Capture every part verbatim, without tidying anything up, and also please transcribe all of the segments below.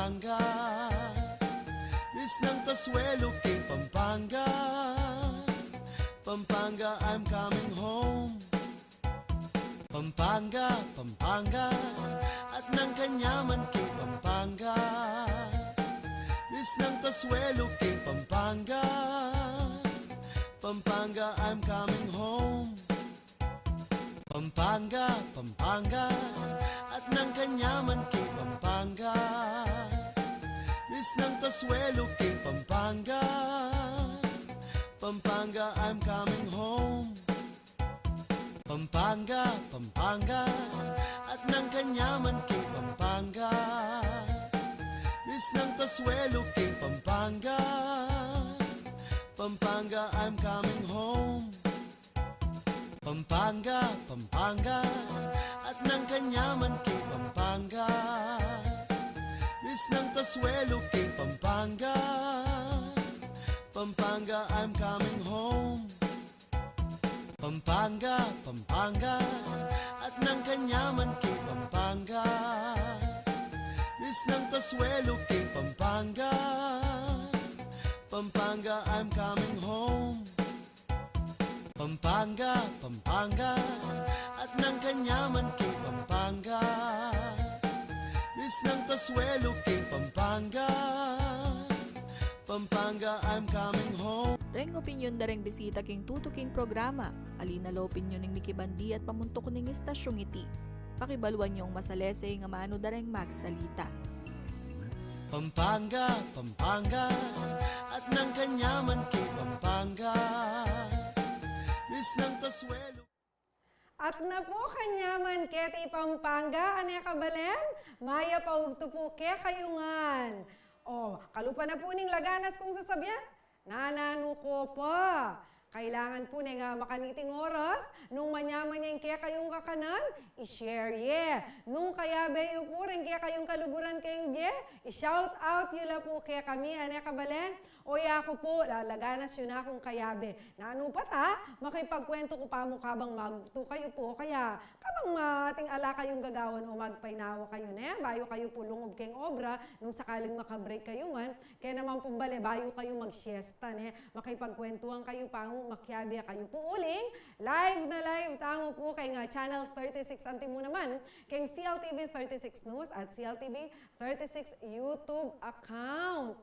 Pampanga. Miss ng Kasuelo king Pampanga. Pampanga, I'm coming home. Pampanga, Pampanga, at ng kanyaman king Pampanga. Miss ng Kasuelo king Pampanga. Pampanga, I'm coming home. Pampanga, Pampanga, at ng kanyaman king Pampanga. Miss ng Kasuelo king Pampanga. Pampanga, I'm coming home. Pampanga, Pampanga, at ng kanyaman king Pampanga. Miss ng Kasuelo king Pampanga. Pampanga, I'm coming home. Pampanga, Pampanga, at ng kanyaman king Pampanga. Miss ng Kasuelo king Pampanga. Pampanga, I'm coming home. Pampanga, Pampanga, at ng kanyaman king Pampanga. Miss ng Kasuelo king Pampanga. Pampanga, I'm coming home. Pampanga, Pampanga, at ng kanyaman king Pampanga. Miss ng Kasuelo king Pampanga. Pampanga, I'm coming home. Reng opinyon da reng bisita king tutuking programa. Ali na la opinyon ning mikibandi at pamuntuk ning istasyung iti. Pakibaluan yung masalese ing amanu da reng magsalita. Pampanga, Pampanga, at ng kanyaman king Pampanga. Miss ng Kasuelo. At na pu kanyaman keti Pampanga, a ne, kabalen, mayap a ugtu pu kekayu ngan. O, kalupa na pu ning laganas kung sasabian, nananu ko pa. Kailangan pu ne nga makaniting oras, nung manyaman ya ing kekayung kakanan, i-share ye. Nung kayabe yu pu reng kekayung kaluguran keng bie, i-shout out yu la pu kekami, a ne, kabalen. O, yaku pu, lalaganasyu na kung kayabe. Nanu pa ta, makipagkwentu ku pa mu kabang magtu kayu pu, o kaya kabang atin ala kayung gagawan o magpainawa kayu, ne? Bayu kayu pu lungub keng obra, nung sakaling maka-break kayu man, kaya naman pung bale, bayu kayu magsiesta, ne? Makipagkwentuhan kayu pa mu, makiabe kayu pu uling. Live na live tamu pu keng Channel thirty-six, anti mu naman keng C L T V thirty-six News at C L T V thirty-six YouTube account.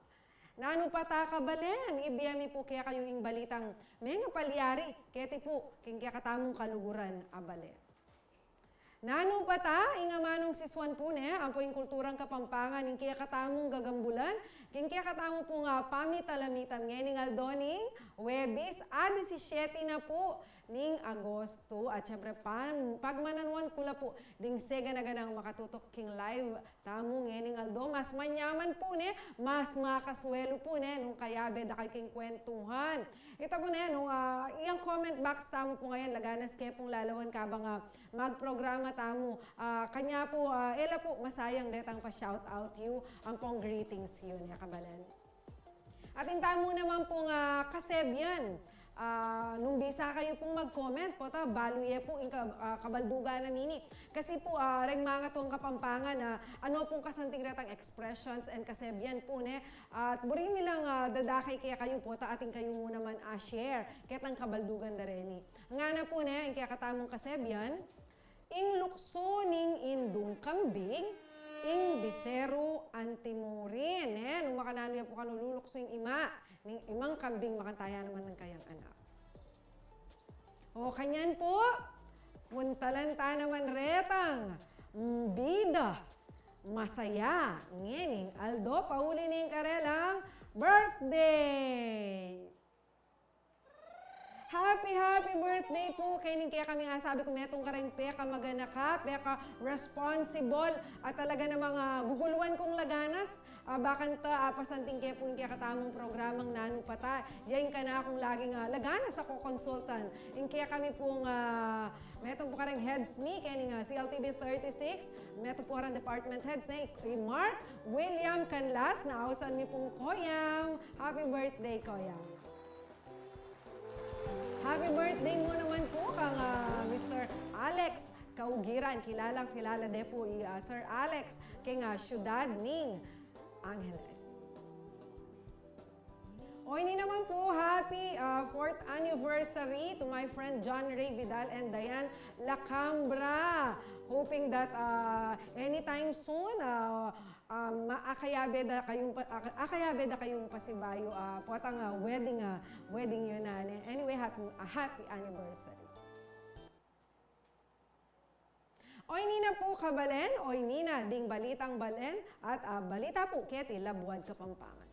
Nanu pa ta, kabalen, ibie mi pu kekayu ing balitang mengapalyari keti pu king kekatamung kaluguran a bale. Nanu pa ta, ing amanung sisuan pu ne, ampo ing kulturang Kapampangan ning kekatamung gagambulan king kekatamu pung pamitalamitan ngening aldo ning Huwebes, a disisiete na pu ning Agosto. At syempre, pan-, pagmananuan ku la pu ding segana-ganang makatutuk king live tamu ngening aldo, mas manyaman pu ne, mas makasuelu pu ne, nung kayabe da kayu king kwentuhan. Ita pu ne, nung, ah, iyang comment box tamu pu ngeni, laganas ke pung lalawan kabang, ah, magprograma tamu. Ah, kanya pu, ah, e la pu masayang detang pa-shout out yu ampong greetings yu, ne, kabalen. At ing tamu naman pung, ah, kasebian, ah, nung bisa kayu pung mag-comment, pota, balu ye pu ing ka-, ah, kabaldugan na nini. Kasi pu, ah, reng mangatung Kapampangan, ah, anu pung kasanting retang expressions and kasebian pu, ne? At buri mi lang, ah, dadake kekayu, pota, atin kayu mu naman, ah, share ketang kabaldugan da reni. Ngana pu, ne, ing kekatamung kasebian, ing luksu ning indung kambing, ing biseru anti mu rin, ne? Nung makananu ya pu kanu luluksu ing ima ning imang kambing, makananu ya naman ing kayang anak. O, kanyan pu, muntalan ta naman retang, mm, bida masaya ngening aldo, pauli ning karelang birthday. Happy, happy birthday pu keni. Kaya kami nga sabi ku, metung kareng pekamaganaka, peka-responsible, at talaga namang, ah, guguluan kung laganas. Ah, bakanta, ah, pasanting ke pu ing kekatamung programang Nanu pa ta. Ya ing kanakung laging, ah, laganas a kokonsultan. Ing kekami pung, ah, metung pu kareng heads mi keni nga C L T V thirty-six, metung pu kareng department heads, ne, i Mark William Canlas, na ausan mi pung Koyam. Happy birthday, Koyam. Happy birthday mu naman pu kang, ah, Mister Alex Kaugiran. Kilalang kilala de pu i, ah, Sir Alex keng, ah, syudad ning Angeles. O, ini naman po, happy, ah, fourth anniversary to my friend John Ray Vidal and Diane Lacambra. Hoping that, ah, anytime soon, ah, ah, ma-, akayabe da kayung pa-, aka-, akayabe da kayung pasibayu, ah, potang, ah, wedding, ah, wedding yu nane. Anyway, happy, ah, happy anniversary. O ini na po, kabalen, o ini na ding balitang balen at, ah, balita po keti Labuad Kapampangan.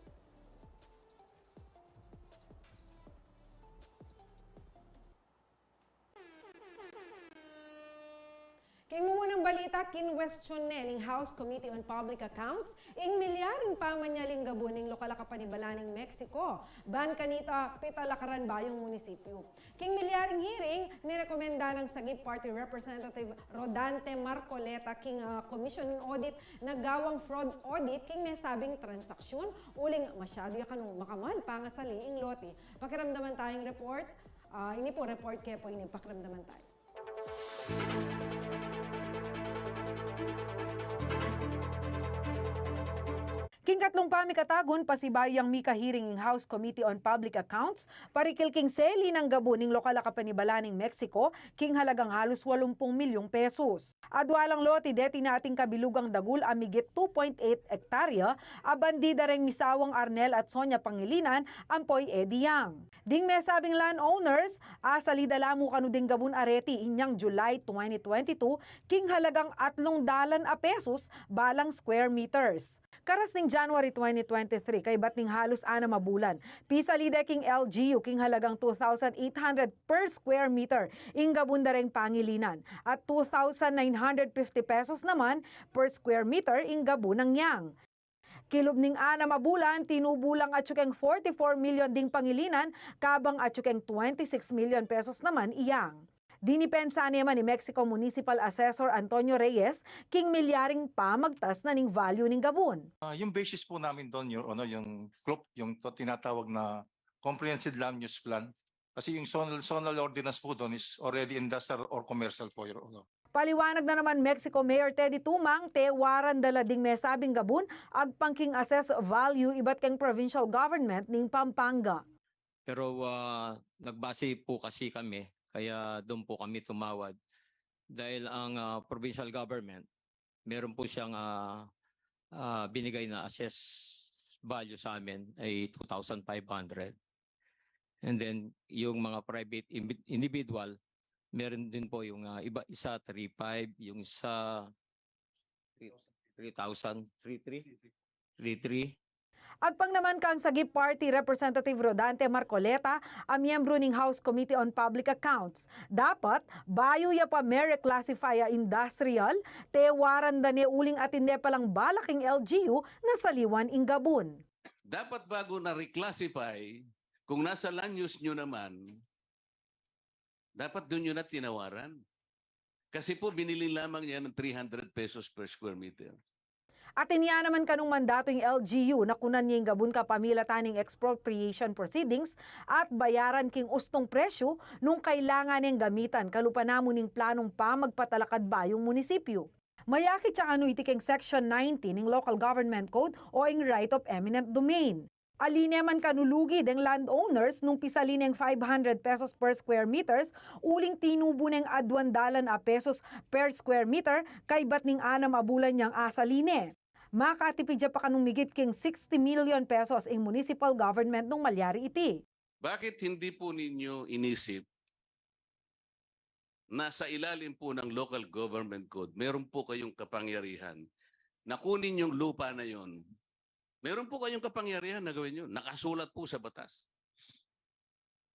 King mumunang balita, kinwestiyon ne ning House Committee on Public Accounts ing milyaring pamanyaling gabun ning lokal a kapanibalan ning Mexico ban kanita pitalakaran bayung munisipyu. King milyaring hearing, nirekomenda nang Sagip Party Representative Rodante Marcoleta king, ah, Commission on Audit na gawang fraud audit king mesabing transaksyon, uling masyadu ya kanung makamal pangasali ing lote. Pakiramdaman taya ing report. Ah, ini po, report ke po ini, pakiramdaman taya. King katlung pamikatagun, pasibayu yang mika-hearing ing House Committee on Public Accounts parikil king seli nang gabun ning lokal a kapanibalan ning Mexico king halagang halus walumpung milyung pesos. Adwa lang lote deti nating kabilugang dagul a migit two point eight ektarya a bandi da reng misawang Arnel at Sonia Pangilinan ampo i Eddie Yang. Ding mesabing landowners, asali da la mu kanu ding gabun a reti inyang July twenty twenty-two king halagang atlung dalan a pesos balang square meters. Karas ning January twenty twenty-three, kaybat ning halus anam a bulan, pisali de king L G U king halagang two thousand eight hundred per square meter ing gabun da reng Pangilinan at two thousand nine hundred fifty pesos naman per square meter ing gabun nang Yang. Kilub ning anam a bulan, tinubu lang atyu keng forty-four million ding Pangilinan, kabang atyu keng twenty-six million pesos naman i Yang. Dinipensa ne man ni Mexico Municipal Assessor Antonio Reyes king milyaring pamagtas na ning value ning gabun. Ah, yung basis po namin doon, Your Honor, yung CLUP, yung to-, tinatawag na Comprehensive Land Use Plan. Kasi yung zonal, zonal ordinance po doon is already industrial or commercial po, Your Honor. Paliwanag na naman Mexico Mayor Teddy Tumang, tewaran da la ding mesabing gabun agpang king assessed value ibat keng provincial government ning Pampanga. Pero, ah, nagbase po kasi kami, kaya doon po kami tumawad. Dahil ang, ah, provincial government, meron po siyang, ah, ah, binigay na assessed value sa amin ay two thousand five hundred. And then, yung mga private invi-, individual, meron din po yung, ah, iba, isa three five, yung isa three, three thousand, three three, three three. Agpang naman kang Sagip Party Representative Rodante Marcoleta, a miyembro ning House Committee on Public Accounts. Dapat, bayu ya pa me-reclassify a industrial, tewaran da ne uling atin ne palang bala king L G U na saliwan ing gabun. Dapat bago na reclassify, kung nasa land use nyo naman, dapat dun nyo na tinawaran. Kasi po, binili lamang niya ng three hundred pesos per square meter. Atin ya naman kanung mandato ing L G U na kunan ya ing gabun kapamilatan ning expropriation proceedings at bayaran king ustung presyu nung kailangan neng gamitan kalupa na mu ning planung pamagpatalakad bayung munisipyu. Mayakit ya kanu iti king Section ninety ning Local Government Code o ing right of eminent domain. Ali ne man kanu lugi deng landowners nung pisali neng five hundred pesos per square meters, uling tinubu neng aduang dalan a pesos per square meter, kaybat ning anam a bulan yang asali ne. Makatipid ya pa kanung migit king sixty million pesos ing municipal government nung malyari iti. Bakit hindi po ninyo inisip na sa ilalim po ng Local Government Code, meron po kayong kapangyarihan na kunin yung lupa na yon. Meron po kayong kapangyarihan na gawin yun. Nakasulat po sa batas.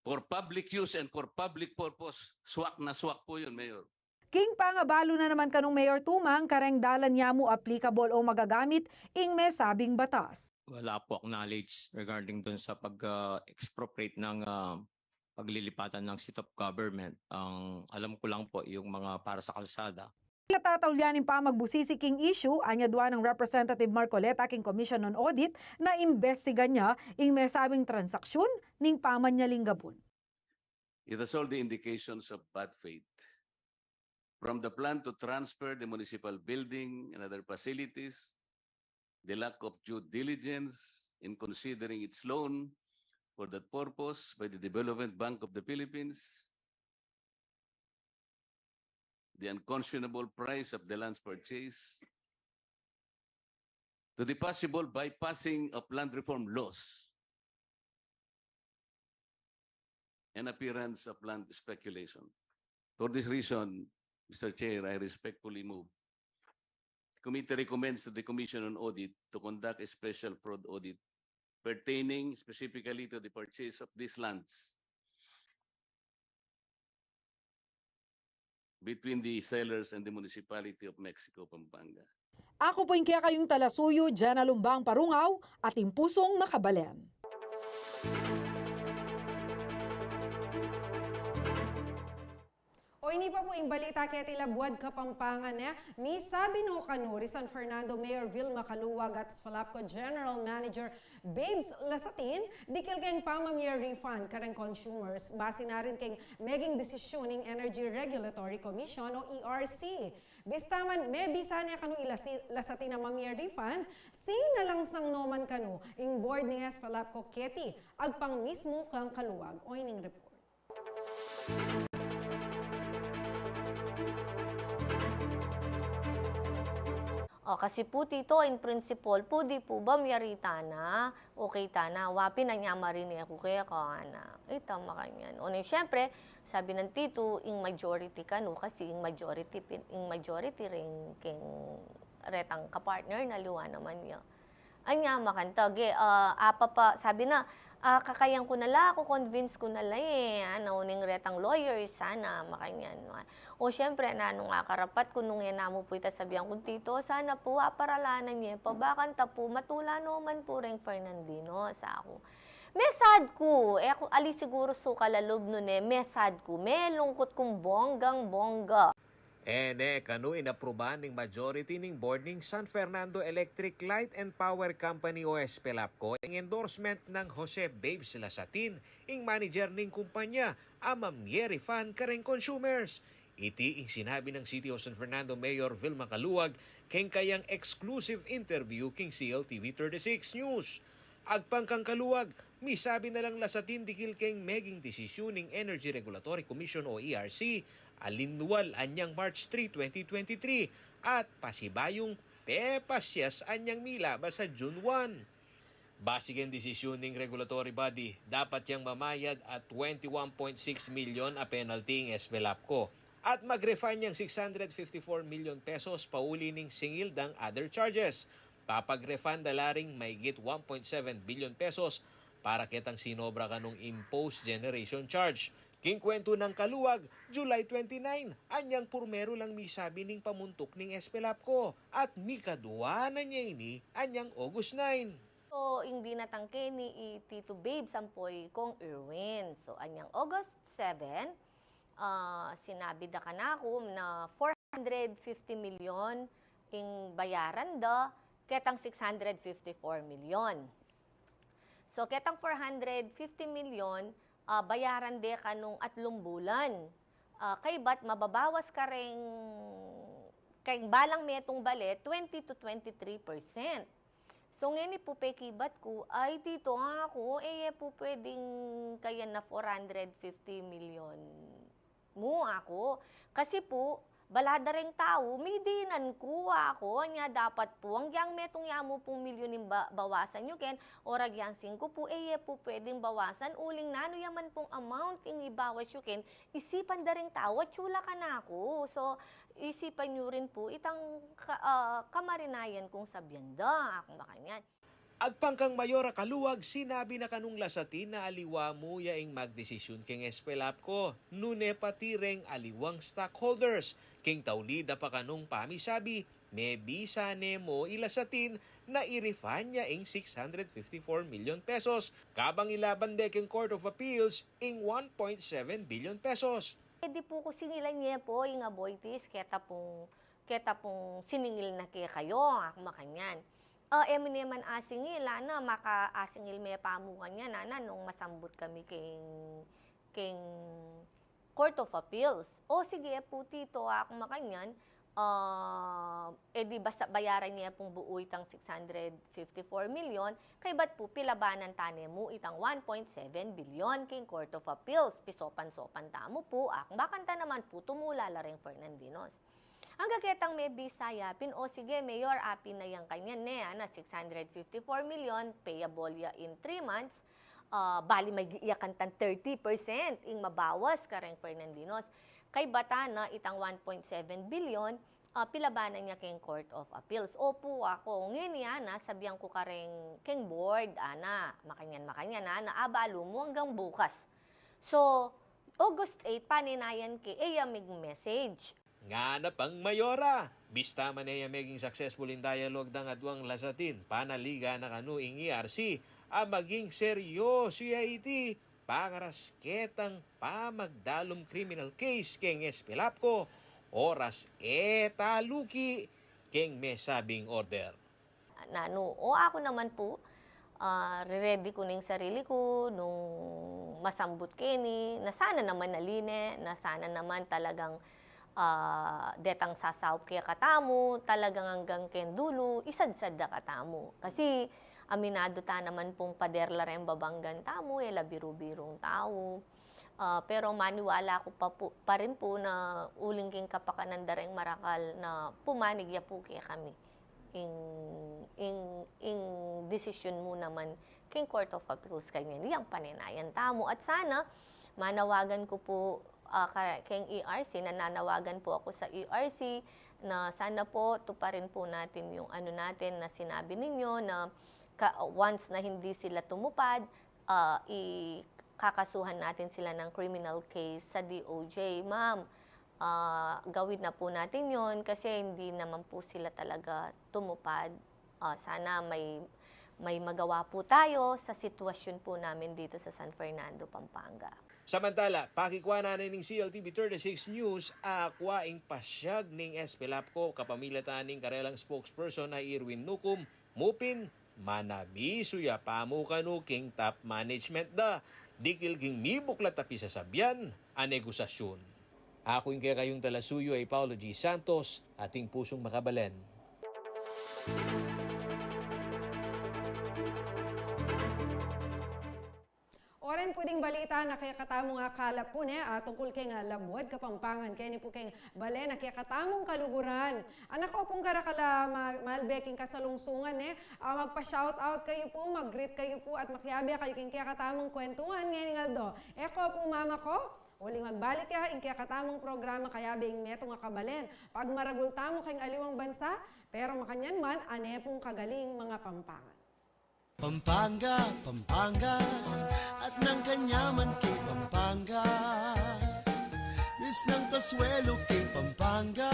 For public use and for public purpose, swak na swak po yun, Mayor. King pangabalu na naman kanung Mayor Tumang, kareng dalan ya mu applicable o magagamit ing mesabing batas. Wala po akong knowledge regarding dun sa pag, ah, expropriate ng, ah, paglilipatan ng seat of government. Ang alam ko lang po, yung mga para sa kalsada. Katataul ya ning pamagbusisi king issue, anya dua nang Representative Marcoleta king Commission on Audit na imbestigan ya ing mesabing transaksyon ning pamanyaling gabun. It has all the indications of bad faith. From the plan to transfer the municipal building and other facilities, the lack of due diligence in considering its loan for that purpose by the Development Bank of the Philippines, the unconscionable price of the lands purchase, to the possible bypassing of land reform laws and appearance of land speculation. For this reason, Mister Chair, I respectfully move. The committee recommends to the Commission on Audit to conduct a special fraud audit pertaining specifically to the purchase of these lands between the sellers and the Municipality of Mexico, Pampanga. Aku pu ing kekayung talasuyu, Jana Lumbang Parungaw, atin pusung makabalen. O ini pa pu ing balita keti la buad Kapampangan, e. Misabi no kanu ri San Fernando Mayor Vilma Caluag at SFELAPCO General Manager Babes Lasatin dikil keng pamamie refund kareng consumers, basi na rin keng meging desisyun ning Energy Regulatory Commission o E R C. Bista man, mebisa ne kanu i Lasi-, Lasatin a mamie refund, sinalangsang no man kanu ing board ning SFELAPCO keti agpang mismu kang Caluag. O ining report. O, kasi pu, Tito, in principle pu, di pu ba miyari tana, okay tana, wa pin, anya marine ku keka, ana. Ita makanyan. O, ni, siyempre, sabi nang Tito, ing majority kanu, kasi ing majority, pin-, ing majority rin keng retang kapartner na, aliwa naman ya. Anya, makanyan, ge, ah, apa pa, sabi na, ah, kakayan ku na la, ku-convince ku na la, e, ana, uling retang lawyers, sana, makanyan, wa. O, siyempre, nanu nga karapat ku nung e namu pu ita sabian kung Tito, sana pu, aparalanan ye pa, bakanta pu, matula no man pu reng Fernandino, sa ku. Mesad ku, e ku, ali siguru su kalalub nune, mesad ku, melungkut kung bonggang-bongga. E ne kanu inaprubahan ning majority ning board ning San Fernando Electric Light and Power Company o SFELAPCO ing endorsement nang Jose Babes Lasatin, ing manager ning kumpanya, a mamie refund kareng consumers. Iti ing sinabi nang City of San Fernando Mayor Vilma Caluag keng kayang exclusive interview keng C L T V thirty-six News. Agpang kang Caluag, misabi na lang Lasatin dikil keng meging desisyun ning Energy Regulatory Commission o E R C, a linwal anyang March three, twenty twenty-three, at pasibayung pepasyas anyang milabas a June one. Basi keng desisyun ning regulatory body, dapat yang mamayad a twenty-one point six milyon a penalty ing SFELAPCO at mag-refund yang six hundred fifty-four million pesos pauli ning singil dang other charges. Papag-refund da la ring mahigit one point seven billion pesos para ketang sinobra kanung imposed generation charge. King kuwentu nang Caluag, July twenty-nine, anyang purmeru lang misabi ning pamuntuk ning SFELAPCO at mikadwa na ne ini anyang August nine. So, ing dinatang keni i Tito Babes ampo i Kong Erwin. So, anyang August seven, ah, sinabi da kanaku na four hundred fifty milyon ing bayaran da, ketang six hundred fifty-four milyon. So, ketang four hundred fifty milyon, ah, bayaran de kanung atlung bulan. Ah, kaybat mababawas kareng, kareng balang metung bale, twenty to twenty-three percent. So, ngeni pu pekibat ku, ay, Tito, aku, e ye pu pwedeng kayan na four hundred fifty milyon mu, aku. Kasi pu, bala da reng tau, midinan ku, aku, anya dapat pu, agyang metung ya mu pung milyon ing ba-, bawasan yu ken, o agyang singku pu, e ye pu pwedeng bawasan, uling nanu ya man pung amount ing ibawas yu ken, isipan da reng tau, atyu la kanaku. So, isipan yu rin pu itang ka-, ah, kamarinayan kung sabian da, aku makanyan. Agpang kang Mayor a Caluag, sinabi na kanung Lasatin na aliwa mu ya ing magdesisyun keng SFELAPCO, nune pati reng aliwang stockholders. King tauli da pa kanung pamisabi, mebisa ne mu i Lasatin na i-refund ya ing six hundred fifty-four million pesos, kabang ilaban de keng Court of Appeals ing one point seven billion pesos. E di pu ku singilan ye pu ing aboitiz, keta pung, keta pung siningil na kekayu, aku makanyan. Ah, e mu ne man asingil, ana, makaasingil me pa mu kanyan, ana, nung masambut kami keng, keng Court of Appeals. O, sige pu, Tito, aku makanyan, Ah, e di basta bayaran ye pung buu itang six hundred fifty-four million, kaybat pu pilabanan ta ne mu itang one point seven billion king Court of Appeals. Pisopan-sopan tamu pu, akbak ta naman pu tumula la reng Fernandinos. Angga ketang mebisa ya pin, o sige, Mayor, apin na yang kanyan ne, ana, six hundred fifty-four million, payable ya in three months, ah, bali magyakan tang thirty percent ing mabawas kareng Fernandinos. Kaybat na itang one point seven billion, ah, pilabanan ya keng Court of Appeals. Opu, aku, ngeni, ana, sabian ku kareng keng board, ana, makanyan, makanyan, ana, abalu mu anggang bukas. So, August eight, panenayan ke, e ya mig-message. Ngana pang Mayora, bista man e ya meging successful ing dialogue dang aduang lasatin, panaligan na kanu ing E R C a maging seryoso ya iti pangaras ketang pamagdalum criminal case keng Espilapco, oras e taluki keng mesabing order. Nanu, o, aku naman pu, ah, re-ready ku ning sarili ku nung masambut keni, na sana naman naline, na sana naman talagang, ah, detang sasaup kekatamu, talagang anggang keng dulu, isadsad da katamu. Kasi aminadu ta naman pung pader la reng babanggan tamu, e la biru-birung tau. Ah, pero maniwala ku pa pu, pa rin pu na uling king kapakanan da reng marakal na pumanig ya pu kekami ing, ing, ing desisyon mu naman king Court of Appeals kanyan, yang panenayan tamu. At sana, manawagan ku pu, ah, ka-, keng E R C, nananawagan pu aku sa E R C na sana pu tuparin pu natin yung ano natin na sinabi ninyo na ka-, once na hindi sila tumupad, ah, i-, kakasuhan natin sila ng criminal case sa D O J. Ma'am, ah, gawin na pu natin yun kasi hindi naman pu sila talaga tumupad. Ah, sana may, may magawa pu tayo sa sitwasyon pu namin dito sa San Fernando, Pampanga. Samantala, pakikwa na ning C L T V thirty-six News, akwa ing pasyag ning Espilapco kapamilatan ning karelang spokesperson a Irwin Nucum, mu pin, manabisu ya pa mu kanu king top management da, dikil king mibuklat a pisasabian a negosasyun. Aku ing kekayung talasuyu a i Paulo G. Santos, ating pusung makabalen. Oren pu ding balita na kekatamung akala pu ne, ah, tungkul keng, ah, Labuad Kapampangan, keni pu keng bale na kekatamung kaluguran. Anak ko pung karakal a ma-, malbe king kasalungsungan ne, ah, magpa-shout out kayu pu, mag-greet kayu pu, at makiabe kayu king kekatamung kwentuhan ngening aldo. E ko pu mama ko, uling magbalik ya ing kekatamung programa kayabe ing metung a kabalen. Pagmaragul tamu keng aliwang bansa, pero makanyan man, ane pung kagaling mga Pampangan. Pampanga, Pampanga, at nang kanyaman king Pampanga. Bis nang kasuelo king Pampanga.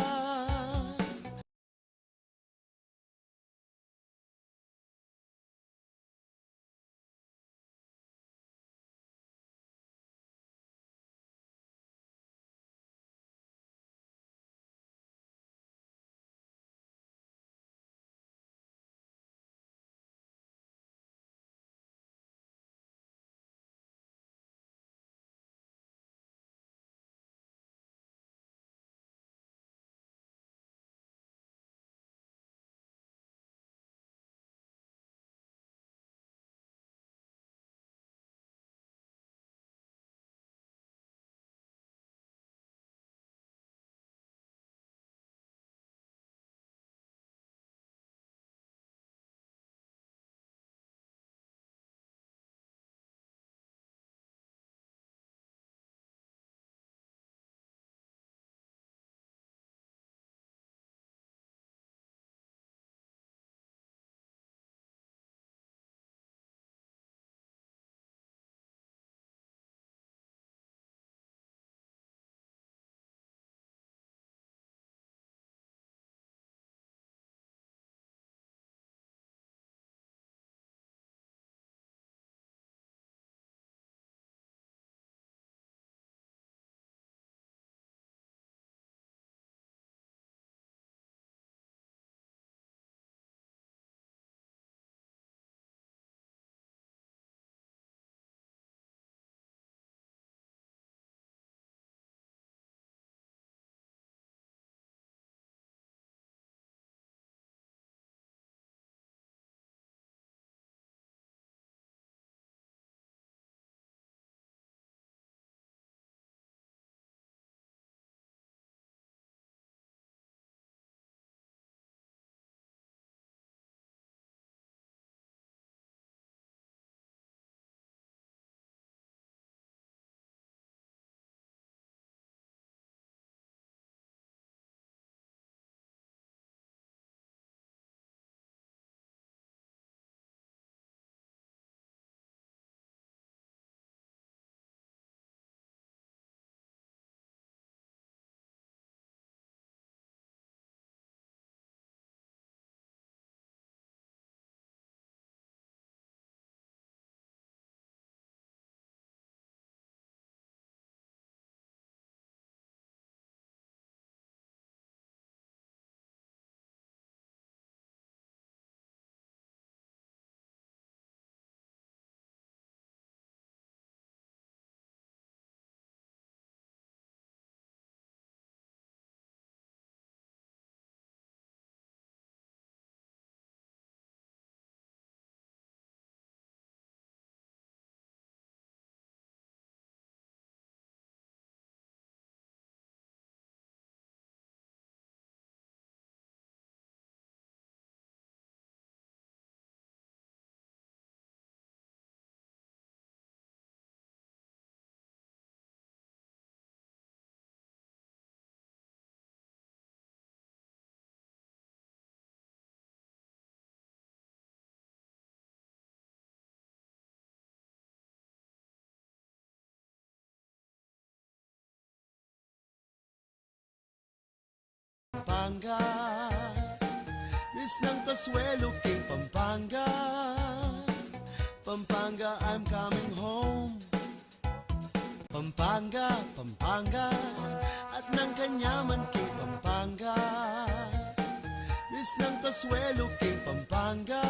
Pampanga. Miss nang kasuelu king Pampanga. Pampanga, I'm coming home. Pampanga, Pampanga, at nang kanyaman king Pampanga. Miss nang kasuelu king Pampanga.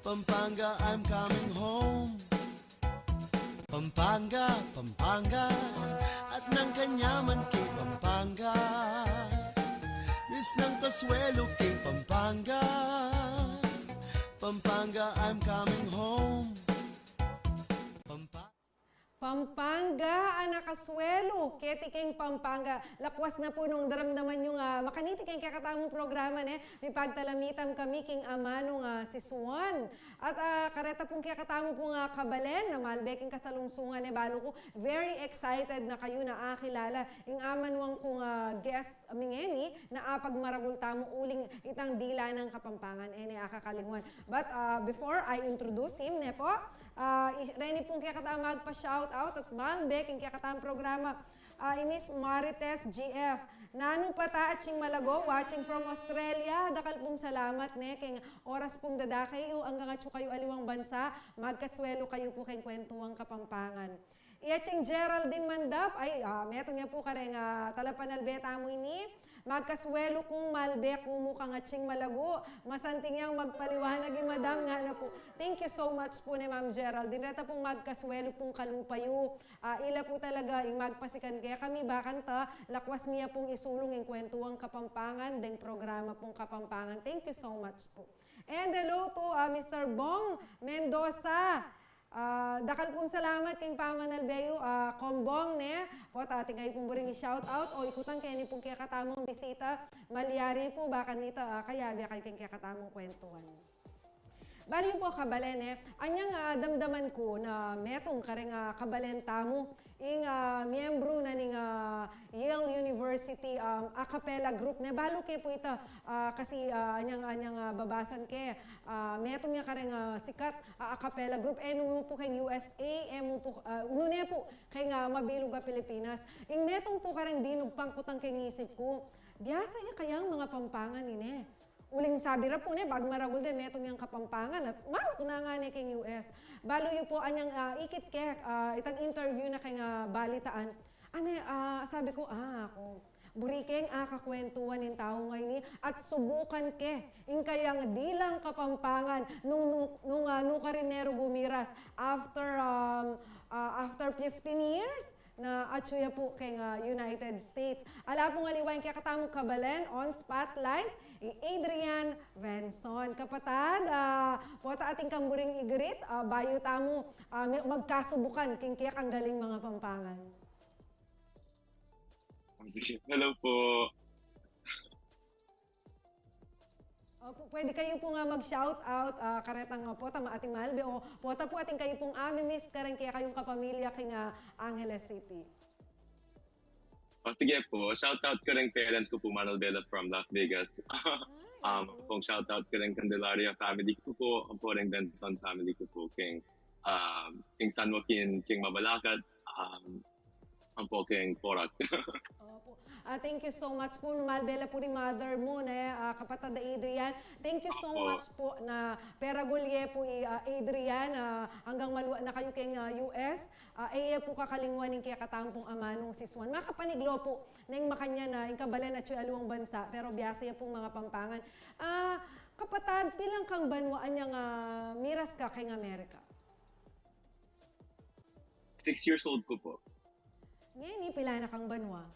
Pampanga, I'm coming home. Pampanga, Pampanga, at nang kanyaman king Pampanga. Miss nang kasuelu king Pampanga. Pampanga, I'm coming home. Pampanga. Pampanga, a nakasuelu keti king Pampanga. Lakwas na pu nung daramdaman yung, ah, makaniti king kekatamung programa, ne? Mipagtalamitam kami king amanung, ah, sisuan. At, ah, kareta pung kekatamu pung, ah, kabalen, na malbe king kasalungsungan, ne? Balu ku, very excited na kayu na akilala ing amanung kung, ah, guest mi ngeni, na apagmaragul tamu uling itang dila nang Kapampangan, e ne akakalingwan. But, ah, before I introduce him, ne po, ah, i-, reni pung kekatamu magpa-shout out at malbe king kekatamung programa, ah, i Miss Marites G F. Nanu pa ta, atsing Malago, watching from Australia. Dakal pung salamat, ne, king oras pung dada kayu, anggang atsu kayu aliwang bansa, magkasuelu kayu pu king Kwentuang Kapampangan. Iya cing Geraldine Mandap, ay, ah, metung ya pu kareng, ah, talapanalbe tamu ini. Magkasuelu kung malbe ku mu kang atsing Malago. Masanting yang magpaliwanag i Madam, ngana pu. Thank you so much pu ne Ma'am Geraldine. Reta pung magkasuelu pung kalupa yu. Ah, ila pu talaga ing magpasikan kekami, bakanta lakwas mi ya pung isulung ing Kwentuang Kapampangan deng programa pung Kapampangan. Thank you so much pu. And hello to, ah, Mister Bong Mendoza. Ah, dakal pung salamat king pamanalbe yu, ah, Kombong, ne? Pota atin kayu pung buring i-shout out o ikutan keni pung kekatamung bisita, malyari pu, bakanita, ah, kayabe kayu king kekatamung kwentuan. Balu yu pu, kabalen, ne? Anyang, ah, damdaman ku na metung kareng, ah, kabalen tamu, ing, ah, miyembru na ning, ah, Yale University, um, a cappella group, ne? Balu ke pu ita, ah, kasi, ah, anyang, anyang, ah, babasan ke, ah, metung ya kareng, ah, sikat, ah, a cappella group, e nu pu keng U S A, e mu pu, ah, nune pu keng, ah, mabilug a Pilipinas. Ing metung pu kareng dinugpang ku tang keng isip ku, biasa ya kayang mangapampangan ini? Uling sabi ra pu ne, bag maragul de metung yang Kapampangan at marok na ngane keng U S. Balu yu pu anyang, ah, ikit ke, ah, itang interview na keng, ah, balitaan. Ane, ah, sabi ku, ah, aku, buri keng akakwentuan ing tau ngeni at subukan ke ing kayang dilang Kapampangan nung, nung, nung, ah, nukarin ne ru gumiras after, um, ah, after fifteen years. Na atsu ya pu keng, ah, United States. Ala pung aliwa ing kekatamung kabalen on Spotlight, i Adrian Venson. Kapatad, ah, pota atin kang buring i-greet, ah, bayu tamu, ah, mi-, magkasubukan king kekang galing mangapampangan. Sige. Hello po. Opo, pwede kayu pung mag-shout out, ah, karetang, ah, pota atin malbe o pota pu atin kayu pung ami-miss kareng kekayung kapamilya keng, ah, Angeles City. O, sige po. Shout out kareng parents ku pu, Manalbela from Las Vegas. Um, pung shout out kareng Candelaria family ku pu, ampo reng Benson family ku pu, keng, um, keng San Joaquin, keng Mabalacat, um, ampo keng Porac. Opo. Ah, thank you so much pu. Malbe la pu ring mother mu, ne, ah, kapatad a Adrian. Thank you so much pu na peragul ye pu i, ah, Adrian, ah, anggang malwa na kayu keng, ah, U S. Ah, e ye pu kakalingwan ing kekatamung amanung sisuan. Makapaniglo pu neng makanyan a ing kabalen atsu ya aliwang bansa, pero biasa ya pung mangapampangan. Ah, kapatad, pilan kang banua anyang, ah, miras ka keng Amerika? Six years old ku pu. Ngeni, pilan na kang banua?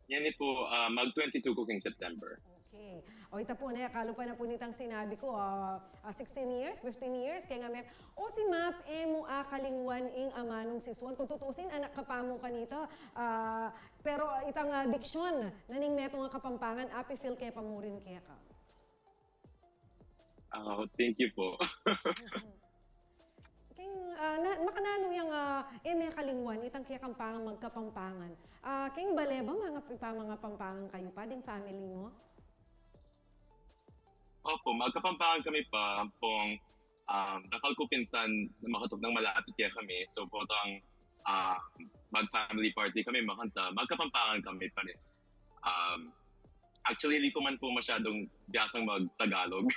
Ngeni pu, ah, mag twenty-two ku keng September. Okay. O, ita pu, ne, kalupa na pu nitang sinabi ku, ah, ah, sixteen years, fifteen years keng Amer-, o, si Map, e mu akalingwan ing amanung sisuan. Kung tutusin, anak ka pa mu kanita, ah, pero itang, ah, diksyon na ning metung a Kapampangan, api-feel ke pa mu rin keka. Ah, thank you po. Keng, ah, na, makananu yang, ah, e me kalingwan itang kekang pamagkapampangan? Ah, keng bale ba, manga, ipamangapampangan kayu pa ding family mo? Opo, magkapampangan kami pa, ampong, um, dakal ku pinsan na makatuknang malapit kekami. So, potang, um, mag-family party kami, makanta, magkapampangan kami pa rin. Um, actually, hindi ko man po masyadong biyasang mag-Tagalog.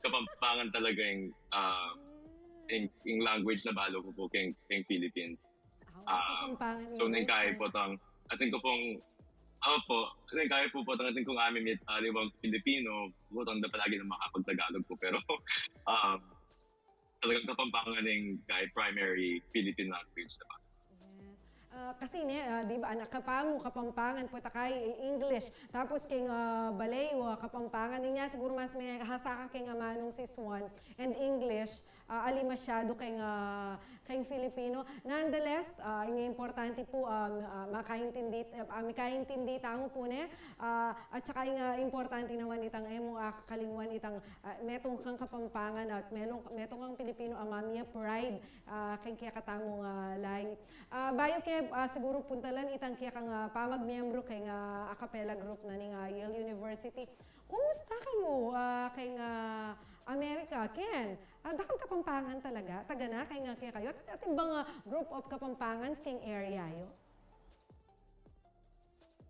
Kapampangan talaga yung, ah, yung, yung language na balo ko po kayong, kayong Philippines. Ah, Kapampangan So, nung English, kaya eh. Po tang, atin ko pong, opo, nung kaya po po tang atin kong amimit, aliwang Filipino, po tang da palagi na makapag-Tagalog po, pero, um, talagang Kapampangan yung kay primary Philippine language, diba? Yes. Ah, kasi ne, ah, di ba, anak ka pa mu, Kapampangan, puta kay English. Tapos keng, ah, balay, wa, Kapampangan. Inya siguro mas may hasaka keng amanung si Swan and English, ah, ali masyado keng, ah, keng Filipino. Nonetheless, ah, yung importante po, ah, ah, makaintindi, ah, makaintindi tamu po ne. Ah, at saka yung, ah, importante naman itang emu, ah, kakalingwan itang, ah, metung kang Kapampangan at melung, metung kang Filipino, ah, mamie pride, ah, keng kekatamu nga lahi. Ah, bayu ke, ah, siguro puntalan itang kekang, ah, pamagmiyembro keng, ah, a cappella group na ning, ah, Yale University. Kumusta kayu, ah, keng, ah, Amerika? Ken, ah, dakal Kapampangan talaga? Taga na keng, ah, kekayu? Atin bang, ah, group of Kapampangans keng area yu?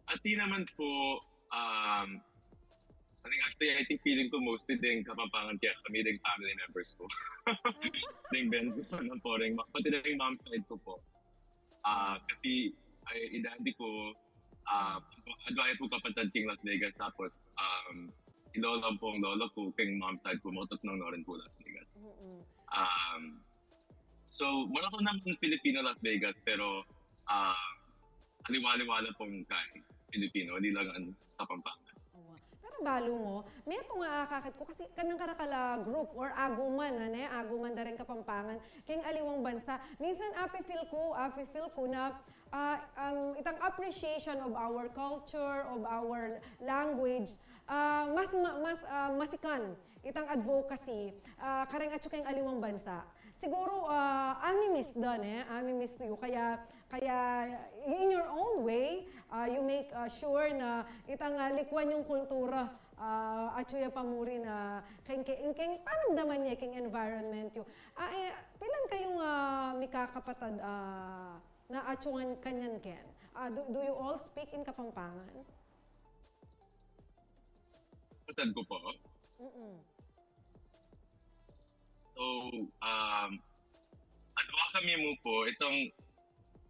Atin naman po, um, I think, actually, I think feeling ko mostly ding Kapampangan kaya kami ding family members ko. Ding Benz ko, ano po, ding, pati ding mom side ko po. Ah, kasi, ay, i daddy ko, ah, adwa po kapatad keng Las Vegas, tapos, um, i lolo po, lolo ko, keng mom side ko, motot nang norin po Las Vegas. Mm-mm. Um, so, wala ko naman Filipino Las Vegas, pero, ah, aliwa-aliwa lang pong kay Filipino, hindi lang ang Kapampangan. Awa. Pero balu mu, metung a akakit ku kasi kanang karakal a group or aguman, a ne, aguman da ring Kapampangan keng aliwang bansa. Minsan ape-feel ku, ape-feel ku na, ah, um, itang appreciation of our culture, of our language, ah, mas ma-, mas, ah, masikan itang advocacy, ah, kareng atyu keng aliwang bansa. Siguro, ah, ami-miss da, ne, ami-miss yu. Kaya, kaya in your own way, ah, you make, ah, sure na itang, ah, likuan yung kultura, ah, atyu ya pamuri na keng, keng, keng panamdaman ya keng environment yu. Ah, eh, pilan kayung, ah, mikakapatad, ah, na atyu ngan kanyan, Ken? Ah, do, do you all speak in Kapampangan? Kapatad ko po. Mm-mm. So, um, adwa kami mu po, itong,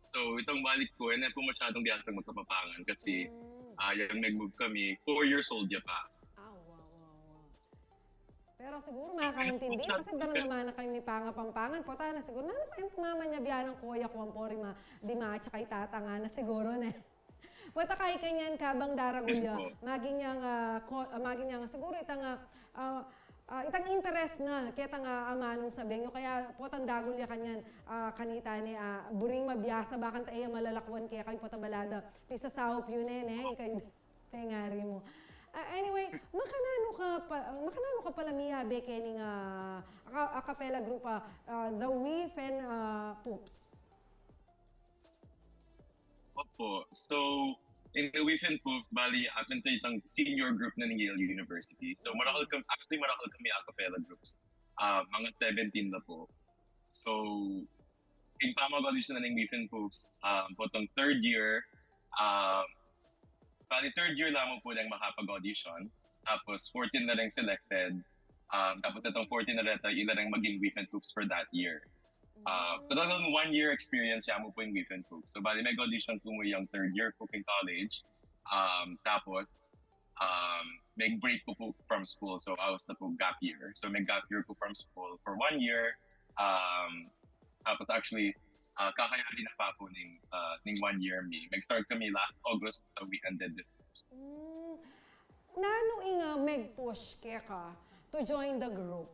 so, itong balik ko, hindi po masyadong biyasang magkapapangan kasi, Mm. ah, yung nag-move kami, four years old ya pa. Ah, wow, wow, wow. Pero siguro makakaintindi kasi daran naman na kayu mipangapampangan. Puta na siguro, nanu kayung pamamanyabian nang kuya ku ampong rima, di ma, tsaka itatanga na siguro, ne. Puta kay kanyan kabang daragul ya. Opo. Maging yang, ah, ko-, ah, maging yang siguro itang, ah, ah, ah, itang interest na, ketang, ah, amanung sabyan yu. Kaya putang dagul ya kanyan, ah, kanita ne, ah, buring mabiasa, bakanta e ya malalakuan kekayu, puta balada. Pisasaup yu ne, ne, ikayu. Pengari mu. Ah, anyway, makananu ka pa, makananu ka pala miyabe kening, ah, a, a cappella group, ah, ah, The Whiffen, ah, Poofs? Opo. So, in The Whiffen Poofs, bali, atin to itang senior group na ning Yale University. So, marakal kami, actually, marakal kami a cappella groups. Ah, mga seventeen na po. So, in pamag-audition na ning Whiffen Poofs, um, potong third year, um, bali, third year lamang po lang makapag-audition. Tapos, fourteen na lang selected. Um, tapos, itong fourteen na lang, ila lang maging Whiffen Poofs for that year. Uh, so, talagang one year experience ya mu po yung Whiffen Poofs. So, bali, mag-audition po mu yung third year po keng college. Um, tapos, um, mag-break ko po from school. So, I was na po gap year. So, mag-gap year ko from school for one year. Um, tapos, actually, uh, kakayari na pa po ning, uh, ning one year mi. Mag-start kami last August, so we ended this August. Mm, nanu ing, ah, mag-push keka to join the group?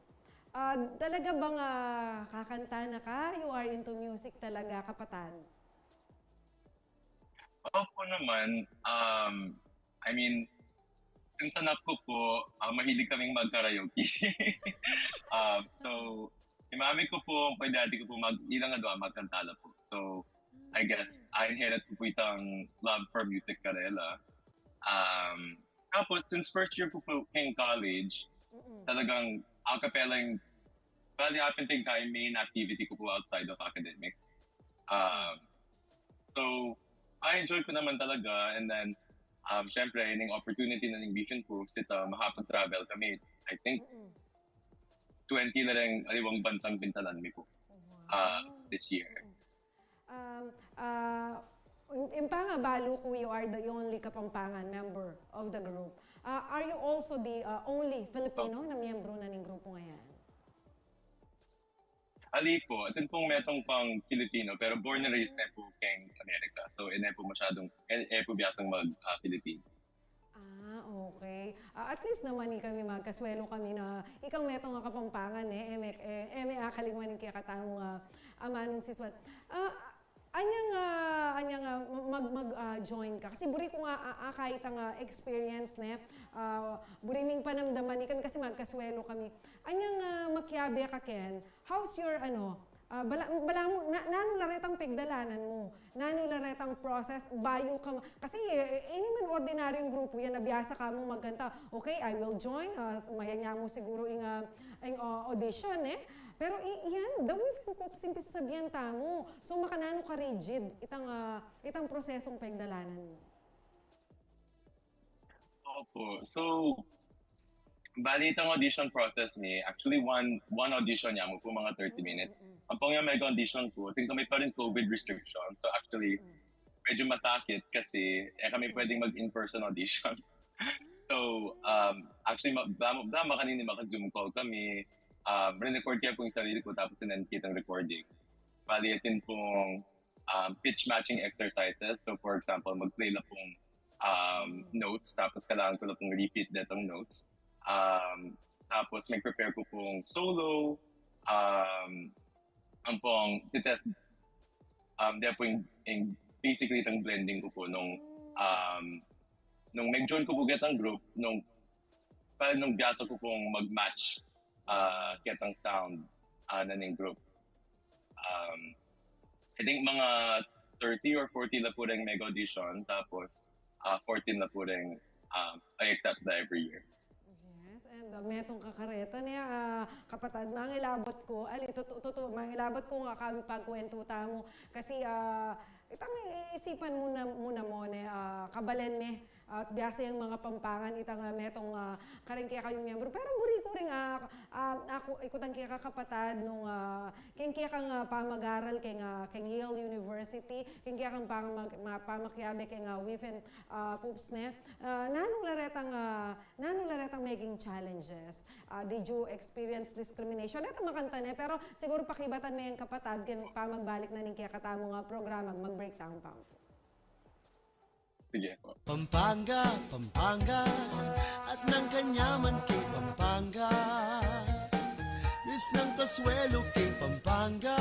Ah, talaga bang, ah, kakanta na ka? You are into music talaga, kapatad? Opo naman. Um, I mean, since anak ko po, ah, mahilig kaming mag-karaoke. Um, so, imami ko po, pwede ati ko po mag, ilang adwa, magkanta la po. So, I guess, I inherit ko po itang love for music karela. Um, tapos, since first year ko po in college, Mm-mm. talagang a cappella yung, bali, apin ting kay main activity ko po outside of academics. Um, So, I enjoy ko naman talaga. And then, um, syempre, yung opportunity na ning Vision Foods, ita makapag-travel kami. I think, twenty na rin aliwang bansang pintalan mi po, ah, this year. Um, uh, in, in Panga, balu ku, you are the only Kapampangan member of the group. Uh, are you also the uh, only Filipino na miyembro na ning grupo ngayan? Ali po, atin pong metung pang Filipino, pero born and raised na po keng Amerika. So, e na po masyadong, e, e po biyasang mag-Filipino. Ah, okay. Ah, at least naman ikami magkaswelo kami na ikang metung a Kapampangan, e, e me, e, e me akaling man ing kekatamung amanung sisuan. Ah, anyang, ah, anyang ah, mag, mag ah, join ka. Kasi buri ku nga, ah, ah, kahit ang ah, experience, ne, ah, buri ming panamdaman ikami kasi magkaswelo kami. Anyang ah, makiabe ka, Ken, how's your, ano, ah, bala, balamu, na, nanu la retang pegdalanan mu? Nanu la retang process? Bayu ka ma-, kasi e, e, ini man ordinaryung grupo yan, na biyasa ka mung magkanta, okay, I will join, ah, mayan ya mu siguru ing, ah, ing ah, audition, e. Pero i, yan, the Weave and Poops ing pisasabian tamu. So, makananu ka rigid itang, ah, itang prosesung pegdalanan mu? Opo. So, bali itang audition process mi, actually one one audition ya mu po, mga thirty minutes. Ampong yang mega audition po, atin kami pa rin COVID restriction. So actually, medyo matakit kasi e kami pwedeng mag-in-person auditions. So, um, actually, ma, ba, ba, makanini maka-Zoom call kami. Um, re-record kaya po yung sarili ko, tapos sinend kitang recording. Bali, atin pong um, pitch matching exercises. So, for example, mag-play la pong um, notes, tapos kailangan ko la pong repeat detang notes. Um, tapos, mag-prepare ko pong solo. Um, ampong titest, um, de po yung, yung basically itang blending ko po nung, um, nung mag-join ko po ketang group, nung, pa, nung biyasa ko pong mag-match ah, ketang sound ah, na ning group. Um, I think mga thirty or forty la po ring mega audition, tapos ah, fourteen la po ring um, I accept na every year. Yes, and uh, metung ka kareta ne, ah, kapatad, mangilabot ku, ali, tutu, tutu, mangilabot ku nga kami pagkwentu tamu. Kasi, ah, itang iisipan mu na, mu na mo ne, ah, kabalen me, at biyasa yang mga Pampangan, itang ah, metung ah, karing kekayung miyembro. Pero buri ku ring, ah, ah, aku, ikutang keka kapatad nung, ah, keng kekang ah, pamagaral keng, ah, keng Yale University, keng kekang pamag, ma, pamakiabe keng ah, Weave and, ah, Poops ne. Ah, nanu la retang, ah, nanu la retang meging challenges? Ah, did you experience discrimination? Retang makanta ne, pero siguru pakibatan me yang kapatad keng pamagbalik na ning kekatamung ah, programa, mag-breakdown pa. Sige po. Pampanga, Pampanga, at nang kanyaman keng Pampanga. Bis nang kaswelo keng Pampanga.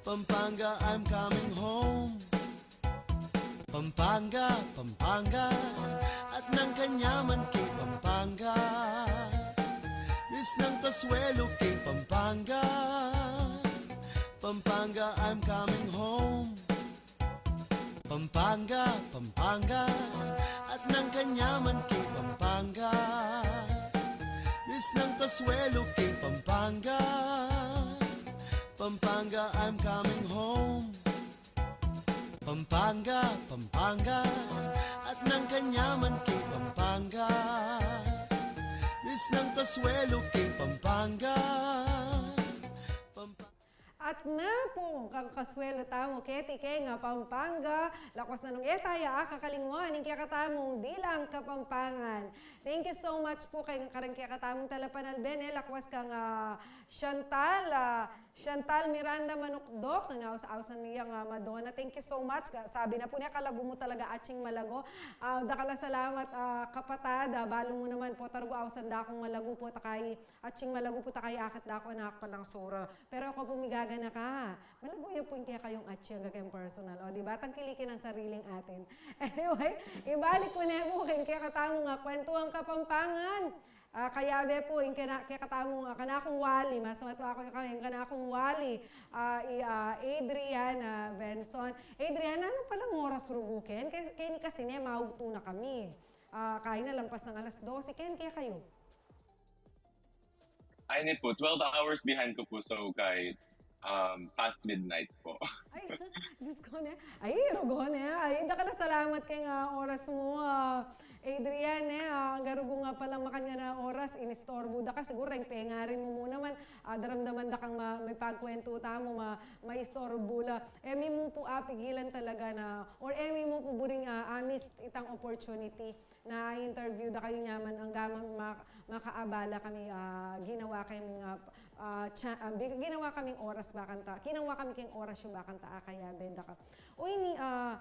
Pampanga, I'm coming home. Pampanga, Pampanga, at nang kanyaman keng Pampanga. Bis nang kaswelo keng Pampanga. Pampanga, I'm coming home. Pampanga, Pampanga, at nang kanyaman keng Pampanga. Bis nang kaswelo keng Pampanga. Pampanga, I'm coming home. Pampanga, Pampanga, at nang kanyaman keng Pampanga. Bis nang kaswelo keng Pampanga. Pampanga. At na pu kang kaswelo tamu keti keng Pampanga, lakwas na nung e taya kakalingwan ing kekatamung dilang Kapampangan. Thank you so much pu keng kareng kekatamung talapanalbe, ne, lakwas kang, ah, Chantal, ah, Chantal Miranda Manukdok, nga aus-ausan mi yang, ah, Madonna. Thank you so much. Ka-, sabi na pu ne, kalagu mu talaga, atsing malagu. Ah, dakal a salamat, ah, kapatad. Ah, balu mu naman pu, targu ausan da kung malagu pu, takay, atsing malagu pu, takay akit da ku, anak pa lang sura. Pero aku pu, migaganaka. Malagu ya pu ing kekayung atsing, angga keng personal. O, di ba? Tangkilikin ang sariling atin. Anyway, ibalik ku ne pu king kekatamung kwentuhang Kapampangan. Ah, kayabe pu, ing kena-, kekatamung, ah, kanakung wali, mas matua ku kaya ing kanakung wali, ah, i, ah, Adrian, ah, Benson. Adrian, nanu palang oras rugu ken? Ke-, keni kasi ne, mautu na kami. Ah, kaya na lampas ng alas dose, ken kekayu? Ay, ne po, twelve hours behind ko po, so kahit, um, past midnight po. Ay, Diyos ko, ne. Ay, rugu, ne. Ay, dakal a salamat keng, ah, oras mu, ah, Adrian, ne. Ah, angga rugu nga palang makanyan a oras, inistorbu da ka. Siguru, reng pengarin mu mu naman, ah, daramdaman da kang ma-, mipagkwentu tamu, ma-, maistorbu la. E mi mu pu apigilan talaga na, or e mi mu pu buring, ah, a-miss itang opportunity na interview da kayu nyaman, angga ma-, ma-, makaabala kami, ah, ginawa kaming, ah, ah, cha-, ah, bi-, ginawa kaming oras ba kanta, kinawa kami keng oras yu ba kanta, ah, kayabe da ka. O ini, ah,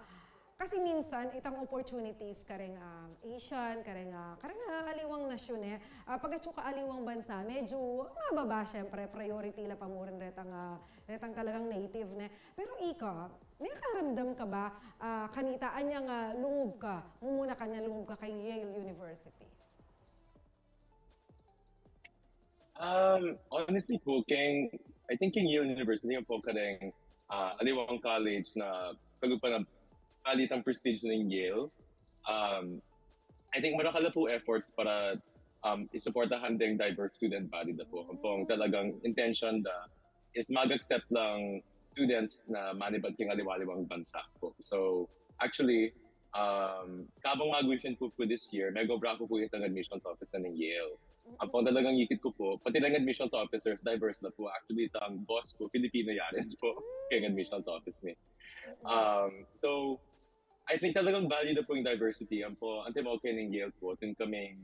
kasi minsan, itang opportunities kareng, ah, Asian, kareng, ah, kareng, ah, aliwang nasyun, e. Ah, pag atsu ka aliwang bansa, medyo mababa, syempre, priority la pa mu rin retang, ah, retang talagang native, ne. Pero ika, mekaramdam ka ba, ah, kanita anyang, ah, lungub ka, mumuna ka anyang lungub ka keng Yale University? Um, honestly po, keng, I think keng Yale University, ampong kareng, ah, aliwang college na kalupa na balitang prestige ning Yale. Um, I think marakal na po efforts para, um, isuportahan deng diverse student body da po. Ampong talagang intention da is mag-accept lang students na manibat keng aliwa-aliwang bansa po. So, actually, um, kabang mag-admission po, po this year, megobra ko po itang admissions office na ning Yale. Ampong talagang ikit ko po, pati lang admissions officers, diverse na po. Actually, itang boss ko, Filipino ya rin po, keng admissions office mi. Um, so, I think talagang value da po ing diversity. Ampo, antimo keng Yale po, atin kaming,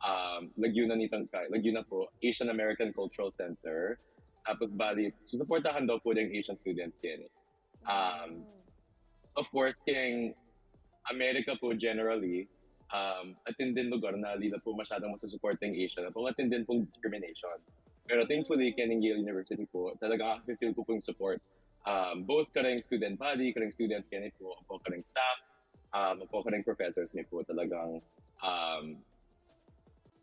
um, lagyu na nitang ka-, lagyu na po, Asian American Cultural Center. Tapos, bali, susuportahan daw po deng Asian students keni. Um, of course, keng Amerika po generally, um, atin ding lugar na ali la po masyadong masusuporta ing Asian. Ampong atin ding pong discrimination. Pero thankfully, keng Yale University po, talagang nakaka-feel ko po ing support. Um, both kareng student body, kareng students keni po, ampo kareng staff, um, ampo kareng professors mi po, talagang, um,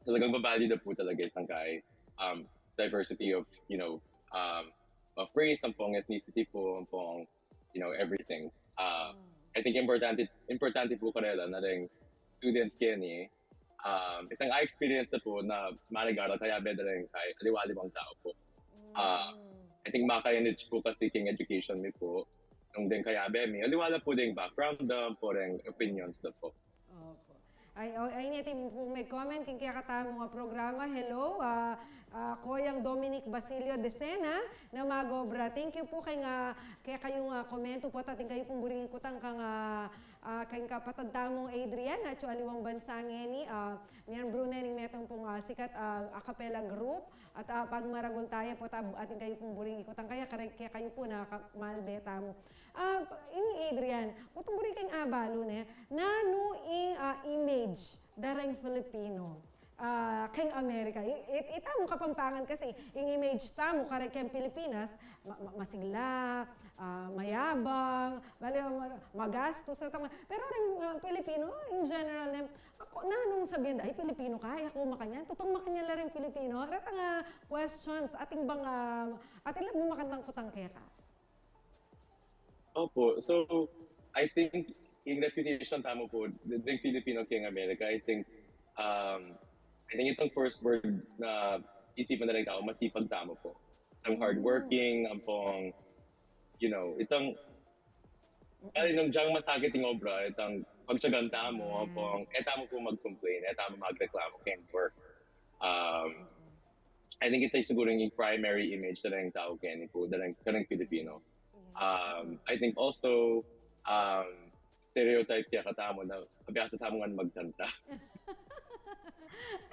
talagang ba-value da po talaga itang kay, um, diversity of, you know, um, of race, ampong ethnicity po, ampong, you know, everything. Um, I think importante, importante po karela na ring students keni, um, itang a-experience da po na manag-aral kayabe da rin kay aliwa-aliwang tau po. Ah, I think maka-enrich po kasi keng education mi po, nung deng kayabe mi, aliwa la po deng background da, ampo deng opinions da po. Opo. Ay, o, ay, ini atin pong me-comment keng kekatamung programa. Hello, ah, ah, Koyang Dominic Basilio Decena, na mag-obra. Thank you po keng, ah, kekayung, ah, komento po, at atin kayu pong buring ikutang kang, ah, ah, keng kapatad tamung Adrian, atsu aliwang bansa ngeni, ah, miyembru ne ning metung pong, ah, sikat, ah, a cappella group, at, ah, pagmaragul taya po, tab-, atin kayu pong buring ikutang kaya, kare-, kekayu po na ka-, malbe tamu. Ah, ini Adrian, kutung buri keng abalu ne, nanu ing, ah, image da reng Filipino, ah, keng Amerika? I-, it-, itamu Kapampangan kasi, ing image tamu kare-, keng Pilipinas, ma-, ma-, masigla, ah, mayabang, bale, ma-, magastus, retang, pero reng, ah, Pilipino, in general, ne, aku, nanung sabian da, "Ay, Pilipino ka, e aku makanyan." Tutung makanyan la reng Pilipino, retang, ah, questions, atin bang, ah, atin la bang makantang kutang keka? Opo. So, I think ing reputation tamu po, the, the Filipino keng Amerika, I think, um, I think itang first word na isipan na rin tau, masipag tamu po. Itang hardworking, ampong, you know, itang, Kaya nung dyang masakit ing obra, itang pagtyagan tamu, ampong, e tamu pu mag-complain, e tamu magreklamo keng work. Um, I think ita siguro ing primary image na ning tau keni pu, na ning, na ning Pilipino. Um, I think also, um, stereotype kaya katamu na abiasa tamu ngan magkanta.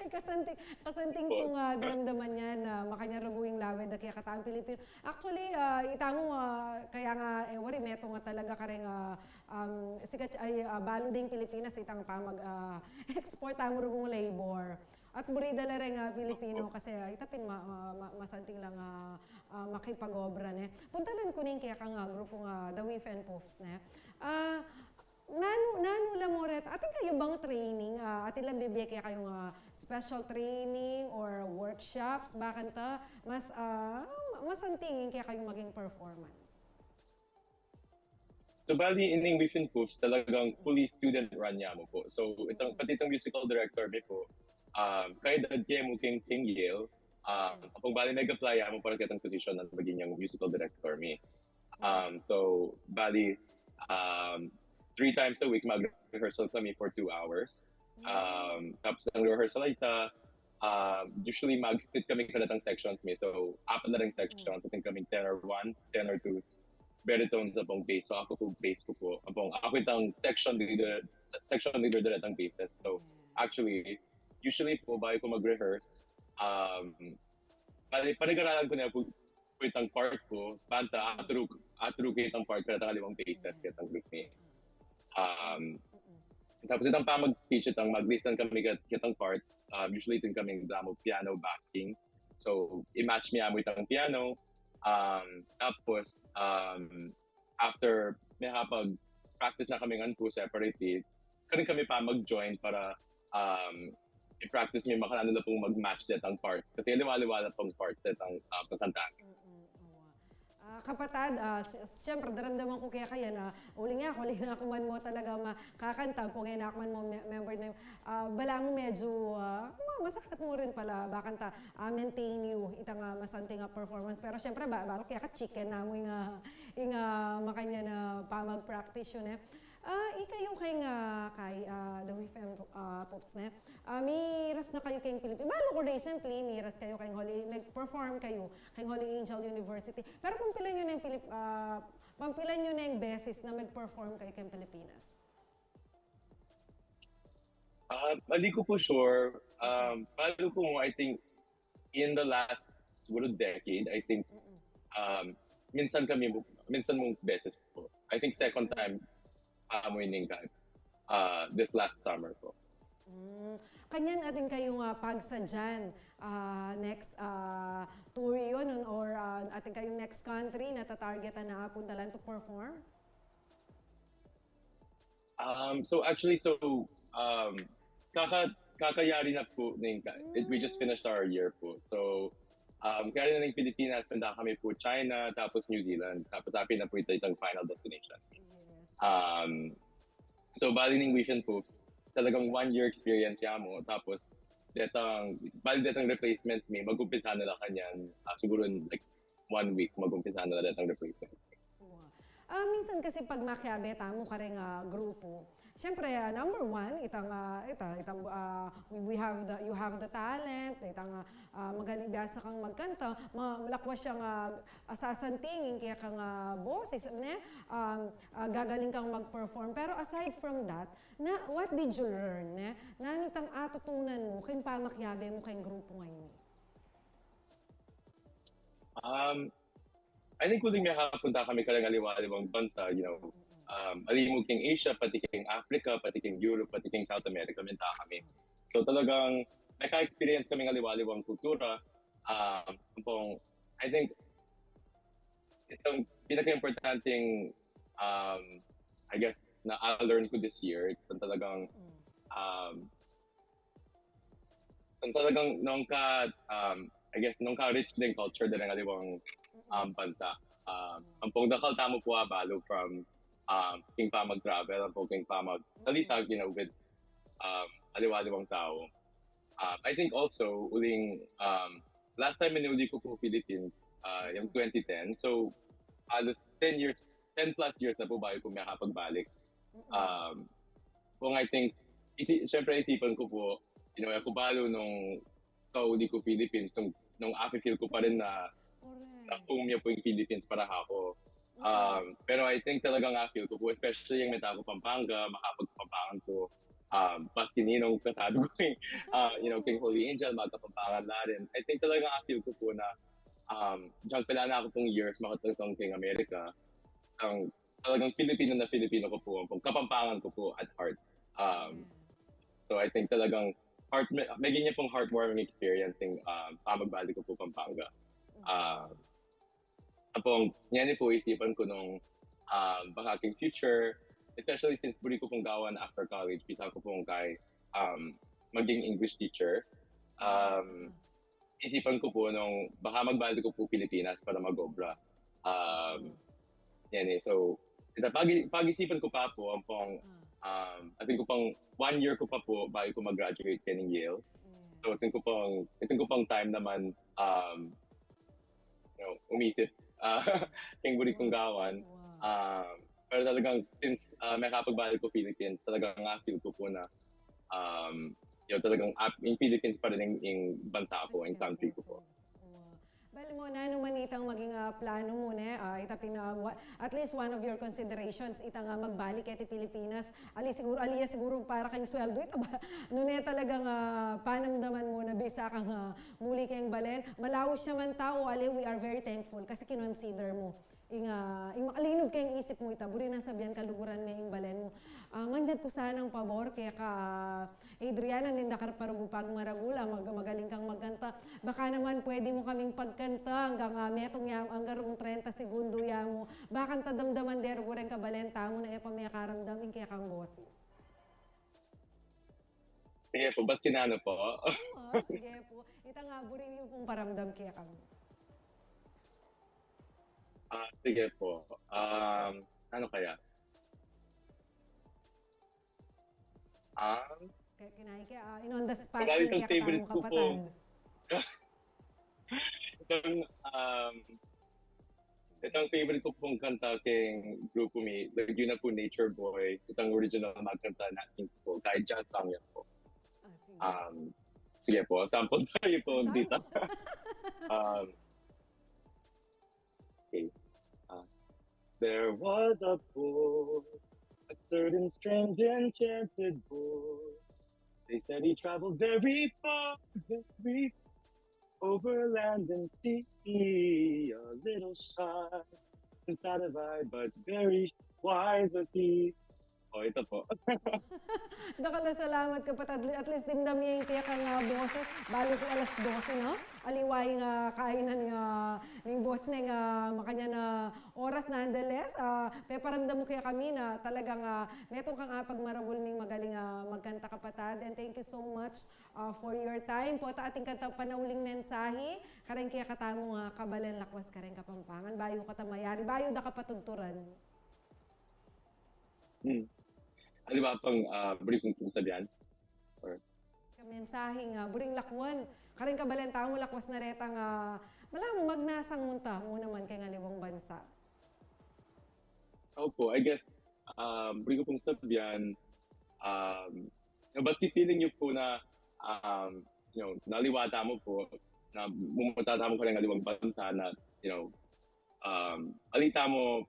Ay, kasanting, kasanting kung uh, daramdaman niya na makanyan rugu ing lawed da kaya katang Pilipino. Actually, uh, itamu, uh, kaya nga, e, wari metung nga talaga kareng, uh, um, sikat, ay, uh, balu ding Pilipinas, itang pamag, uh, export tamu rugung labor. At buri da la reng, uh, Pilipino kasi uh, ita pin ma, ma, ma, masanting lang uh, uh, makipag-obra, ne. Puntalan ku ning kaya kang uh, grupo nga The Whiff and Puffs, ne. Uh, Nanu, nanu la mu reta? Atin kayu bang training? Uh, atin lang bibie kaya kayung uh, special training or workshops? Bakanta mas uh, masanting kaya kayung maging performance? So bali, ining Whiff and Puffs talagang fully student run niya mu po. So itong, pati itong musical director mi po, um, kaya dad kaya mu king, king Yale, um, kung bali nag-apply mu para kitang position na maging musical director mi. Um, so, bali, um, three times a week mag-rehearsal kami for two hours. Um, tapos ang rehearsal ay ta, um, usually mag-split kami kalatang sections mi. So, apat na ring sections. Atin kaming tenor ones, tenor twos, baritones, ampong bass. So, ako po bass ko po. Ampong, ako itang section leader, section leader da itang basses. So, actually, usually po, bago ko mag-rehearse, um, pare, pare-aralan ko na po, po itang part ko, banta, aturu, aturu ko itang part ko, itang aliwang basses, itang group mi. Um, tapos itang pamag-teach, itang mag-listen kami kat, kitang part, um, usually itang kami damo piano backing. So, i-match mi amu itang piano. Um, tapos, um, after may hapag practice na kami ngan po separately, karin kami pa mag-join para um, i-practice mi makananu la pung mag-match detang parts. Kasi aliwa-aliwa la pung parts detang uh, pagkanta. Uh, kapatad, uh, siyempre, daramdaman ko kaya kaya na, uling ako, uling ako man mo talaga makakanta, kung ngayon ako man mo member na, uh, bala mo medyo, uh, masakit mo rin pala, bakanta uh, maintain yu itang uh, masanting uh, performance. Pero siyempre, ba, balo kaya ka chicken na mo yung, uh, yung uh, makanya na pamag-practice yun eh. Uh, ikayu keng uh, kay uh, The Whiff and uh, Puffs ne. Uh, miras na kayu keng Pilipinas. Balo ko recently, miras kayu keng Holy, nag-perform kayu keng Holy Angel University. Pero pampilan yu na yung Pilip, uh, pampilan yu na yung beses na mag-perform kayu keng Pilipinas? Uh, hindi ko po sure. Um, balo ko, I think, in the last siguro decade, I think, um, minsan kami, minsan mong beses po. I think second time, uh, mo ining uh, this last summer po. Mm. Kanyan atin kayung uh, pagsadyan uh, next uh, tour yun or uh, atin kayung next country na tatargetan na apuntalan to perform? Um, so actually, so um, kaka kakayari na po ning, it, we just finished our year po. So um, kaya na ng Pilipinas, handa kami po China, tapos New Zealand, tapos happy na po ito itong final destination. Um, so bali ning Whiff and Puffs, talagang one year experience ya mo, tapos detang, bali detang replacements mi, mag-umpisa na la kanyan, uh, siguro in like one week, mag-umpisa na la detang replacements mi. Uh, minsan kasi pag makiabe tamu kareng uh, grupo, siyempre, uh, number one, itang, uh, ita, itang, uh, we, we have the, you have the talent, itang, uh, uh, magaling biasa kang magkanta, ma, malakwas siyang uh, uh, sasantingin kaya kang uh, boses, ne? Um, uh, gagaling kang mag-perform. Pero aside from that, na, what did you learn, ne? Nanu tang atutunan mo keng pamakiabe mo keng grupo ngayun? Um, I think uling makapunta kami kareng aliwa-aliwang bansa, you know, um, alimu keng Asia, pati keng Africa, pati keng Europe, pati keng South America, minta kami. So talagang naka-experience kami ng aliwa-aliwang kultura. Um, kung, I think, itong pinaka-importanting, um, I guess, na I learned ko this year, itong talagang, um, ang talagang nung ka, um, I guess, nung ka-rich din culture din ng aliwang um, bansa. Um, ang pong dakal tamu po abalo from um, king pa mag-travel, ang pong king pa mag-salita, you know, with um, aliwa-aliwang tao. Um, I think also, uling um, last time minuli ko po Philippines, uh, yung twenty ten. So, halos ten years ten plus years na po bago po makapagbalik. Um, kung I think, isi, syempre isipan ko po, you know, ako balo nung kauli ko Philippines, nung, nung afi-feel ko pa rin na, na home niya po yung Philippines para ako. Um, pero I think talagang afi-feel ko po, especially yung meta ko Pampanga, makapagpampangan ko, um, pas kininong kasabi ko, uh, you know, King Holy Angel, magkapampangan na rin. I think talagang afi-feel ko po na, um, diyan pala na ako pong years makatagtang kay Amerika. Ang talagang Filipino na Filipino ko po, ang kapampangan ko po at heart. Um, so I think talagang heart, may, may ganyan pong heartwarming experience yung um, pamagbalik ko po Pampanga. Um, tapong, yan po isipan ko nung um, baka king future, especially since buri ko pong gawan after college, bisa ko pong kay um, maging English teacher. Um, isipan ko po nung baka magbalik ko po Pilipinas para mag-obra. Um, yan eh. So, ita, pag, pag-isipan ko pa po, ang pong, um, I think ko pang one year ko pa po bago ko mag-graduate kaning Yale. So, I think ko pang, I think ko pang time naman, um, you know, umisip, uh, kung buri kong gawan. Um, pero talagang, since uh, may kapagbalik ko Philippines, talagang nga feel ko po na um, yun, talagang ap, yung Philippines pa rin yung, yung bansa po, yung country ko po. Bali mo na, nung manitang maging uh, plano mo ne, uh, ita pina, at least one of your considerations, ita nga magbalik keti Pilipinas, ali siguro, aliya siguro para kayong sweldo, ita ba? Nune talagang uh, panamdaman mo na bisa kang uh, muli kayong balen, malaus siya man tao, ali, we are very thankful kasi kinonsider mo. Ing, uh, ing makalinob keng isip mu ita, buri nang sabian kaluguran me ing balen mu. Uh, mangyad ku sanang pabor keka, uh, Adrian, nung dakal pa rung pagmaragul, uh, mag magaling kang magkanta. Baka naman pwede mu kaming pagkanta anggang uh, metung ya, anggang rung trenta segundo ya mu. Bakanta damdaman deru reng kabalen tamu na e pa mekaramdam ing kekang boses. Sige po, baskin ano po? Oo, sige po. Ita nga, buri yu pung paramdam kekami. Ah, sige po. Um, ano kaya? Um, Kaya kinay kaya, uh, in on the spot, wala, itang favorite ko po. Itang, um, itang favorite ko pong kanta keng grupo mi, lagyu na po Nature Boy, itang original na kanta natin po, kahit jazz song yan po. Ah, sige. Um, sige po, sample tayo po dito. Um, okay. Uh, there was a boy, a certain strange enchanted boy. They said he traveled very far, very far, over land and sea, a little shy, inside of eye, but very wise was he. O, ito po. Dakal a salamat, kapatad. At least dimdam ya ing kekang boses. Balu ku alas dose, no? Aliwa ing kainan ning bos ne ing makanyan a oras. Nonetheless, peparamdam mu kekami na talagang metung kang pagmaragul ning magaling a magkanta, kapatad. And thank you so much for your time. Pota atin kang panauling mensahe kareng kekatamung kabalen lakwas kareng Kapampangan bayu kata mayari, bayu da ka patugturan. Hmm. Aliwa pang, ah, buri kung sabian? Or Kang mensahe nga buring lakwan kareng kabalen tamu lakwas na retang, ah, malamu magnasang munta mu naman keng aliwang bansa. Opo, I guess, um, buri ko pong sabian, um, yung baski feeling nyo po na, um, you know, naliwa tamu po, na mumunta tamu kareng aliwang bansa na, you know, um, ali tamu,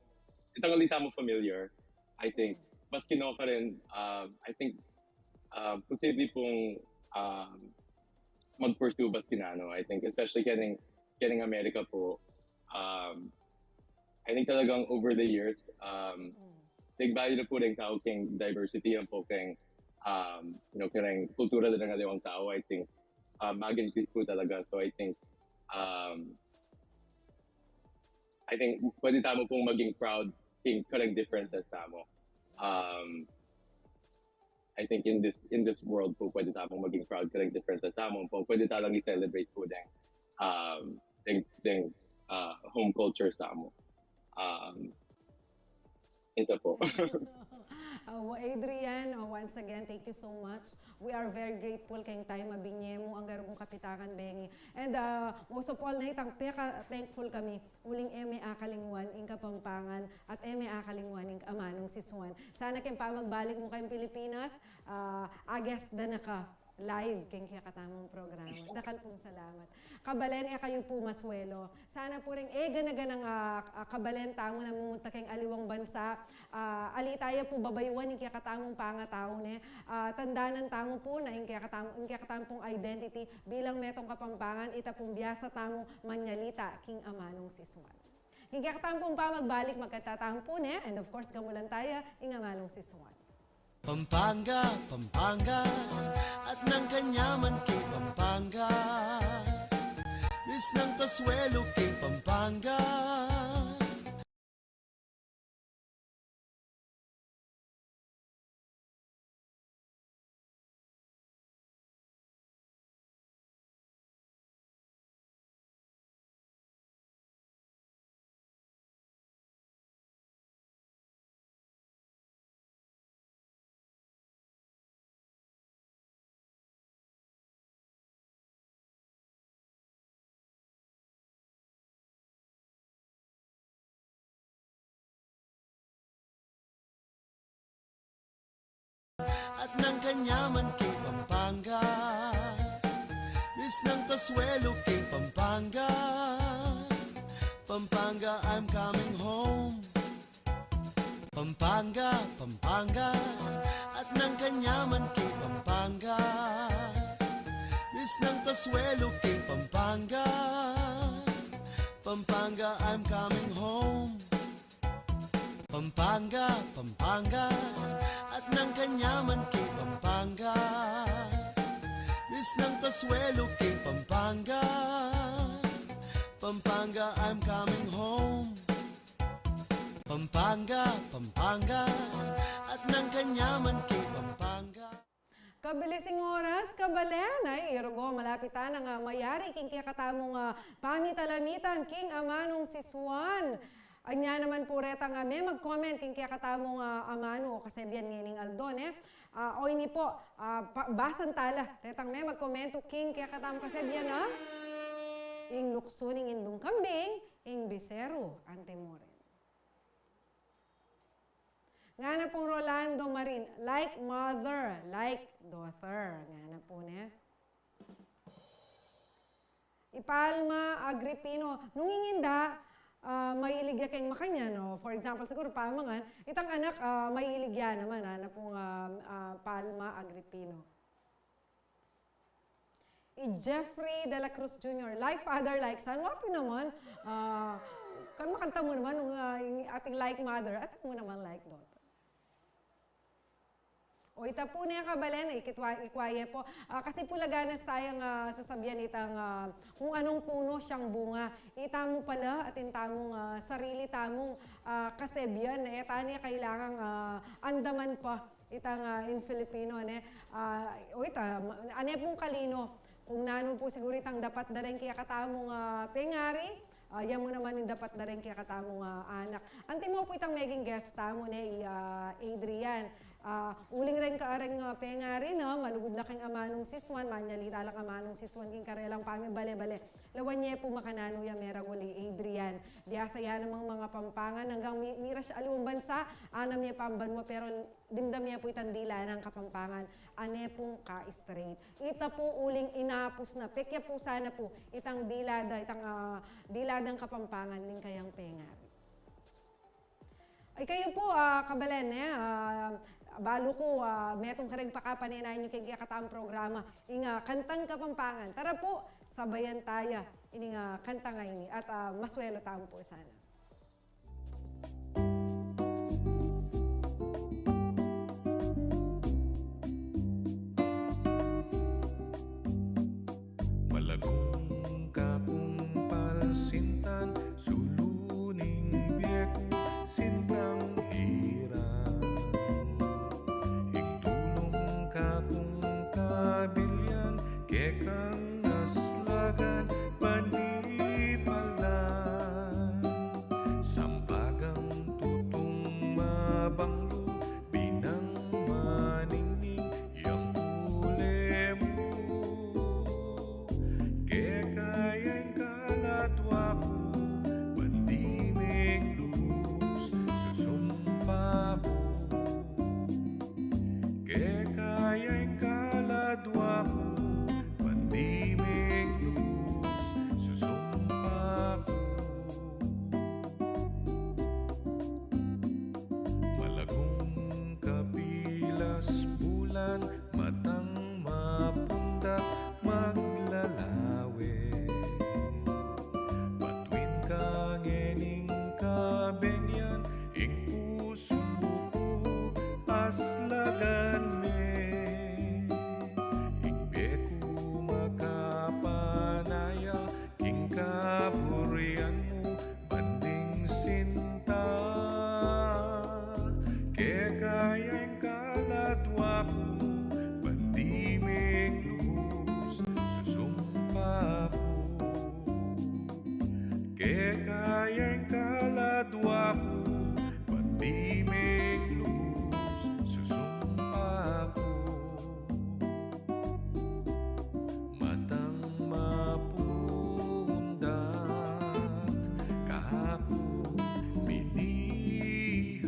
itang ali tamu familiar, I think, baski no karin, um, I think, um, posible pong, um, mag-pursue baskin ano, I think, especially kaning, kaning Amerika po, um, I think talagang over the years, um, nagbago na po rin tao keng diversity, ang po keng, um, you know, keng kultura na ng aliwang tao, I think, um, mag-increase po talaga. So I think, um, I think pwede tamu pong maging proud keng kareng differences tamu. Um, I think in this, in this world po, pwede tamu maging proud kareng differences tamu. Po, pwede talang i-celebrate po deng, um, deng, deng, uh, home culture tamu. Um, ito po. Oh, Adrian, oh, once again, thank you so much. We are very grateful keng time a binye mu anggang rung kapitangan bengi. And, uh, most of all, na itang peka-thankful kami uling e me akalingwan ing Kapampangan at e me Swan. Sana keng pamagbalik mu keng Pilipinas, ah, a-guest da na ka live keng kekatamung programa. Dakal pung salamat. Kabalen, e kayu pu maswelo. Sana pu ring e gana-ganang, ah, ah, kabalen tamu na mumunta keng aliwang bansa, ah, ali taya pu babayuan ing kekatamung pangatau, ne? Ah, tandanan tamu pu na ing kekatam-, ing kekatamung identity bilang metung Kapampangan, ita pung biasa tamung manyalita king amanung sisuan. King kekatamung pamagbalik, magkita tamu pu, ne? And of course, gamulan taya ing amanung sisuan. Pampanga, Pampanga, atin nang kanyaman king Pampanga. Misnang kaswelo king Pampanga. Atin nang kanyaman king Pampanga. Misnang kaswelo king Pampanga. Pampanga, I'm coming home. Pampanga, Pampanga, atin nang kanyaman king Pampanga. Misnang kaswelo king Pampanga. Pampanga, I'm coming home. Pampanga, Pampanga, atin nang kanyaman king Pampanga. Misnang kaswelo king Pampanga. Pampanga, I'm coming home. Pampanga, Pampanga, atin nang kanyaman king Pampanga. Kabilis ing oras, kabalen. Ay, irugo, malapit na nang, ah, mayari king kekatamung, ah, pamitalamitan king amanung sisuan. Anya naman pu retang, ah, me mag-comment king kekatamung, ah, amanu o kasebian ngening aldo, ne? Ah, o ini pu, ah, pa-, basan tala retang me mag-comment king kekatamung kasebian, ah. Ing luksu ning indung kambing, ing biseru anti mu rin. Ngana pung Rolando Marin, like mother, like daughter. Ngana pu, ne? I Palma Agripino, nung ing inda, ah, mahilig ya keng makanyan, no? For example, siguru Palma ngan, itang anak, ah, mahilig ya naman, ngana pung, ah, ah, Palma Agripino. I Jeffrey de la Cruz Junior, like father, like son. Wa pu naman, ah, kan makanta mu naman, ah, ing ating like mother, atin mu naman like daughter. O ita pu ne, kabalen, ikitwa-, ikwa ye pu. Ah, kasi pu laganas tayang, ah, sasabian itang, ah, kung anong puno siyang bunga. Ita mu pala, atin tamung, ah, sarili tamung, ah, kasebian, e ta ne kailangang, ah, andaman pa. Itang, ah, in Filipino, ne? Ah, o ita, ma-, ane pung kalino, kung nanu pu siguru itang dapat da reng kekatamung, ah, pengari, ah, ya mu naman ing dapat da reng kekatamung, ah, anak. Antimo pu itang meging guest tamu, ne, i, ah, Adrian. Ah, uling reng kareng, ah, pengari, no? Malugud la keng amanung sisuan, manyalita lang amanung sisuan king karelang pamibale-bale. Lawan ye pu makananu ya meragul i Adrian. Biasa ya namang mangapampangan, anggang mi-, mira sya aliwang bansa, anam ye pang banua, pero dimdam ye pu itang dila nang Kapampangan, ane pung ka-straight. Ita pu uling inapus na, pekyapusan na pu itang dila da, itang, ah, dila dang Kapampangan ning kayang pengari. Ay kayu pu, ah, kabalen, e, ah, balu ku, ah, metung kareng pakapanenay yu keng kekatamung programa, ing, ah, kantang Kapampangan. Tara pu, sabayan taya ining, ah, kantang ini at, ah, maswelo tamu pu sana. Malagung kapung palsintan, sulu ning bie ku sintang hiran. Ing tulung kapung kabilian, kekang naslagan panipalan. Dua ku, ban di meng lubus susumpa ku. Matang mapundat, kaku minihag,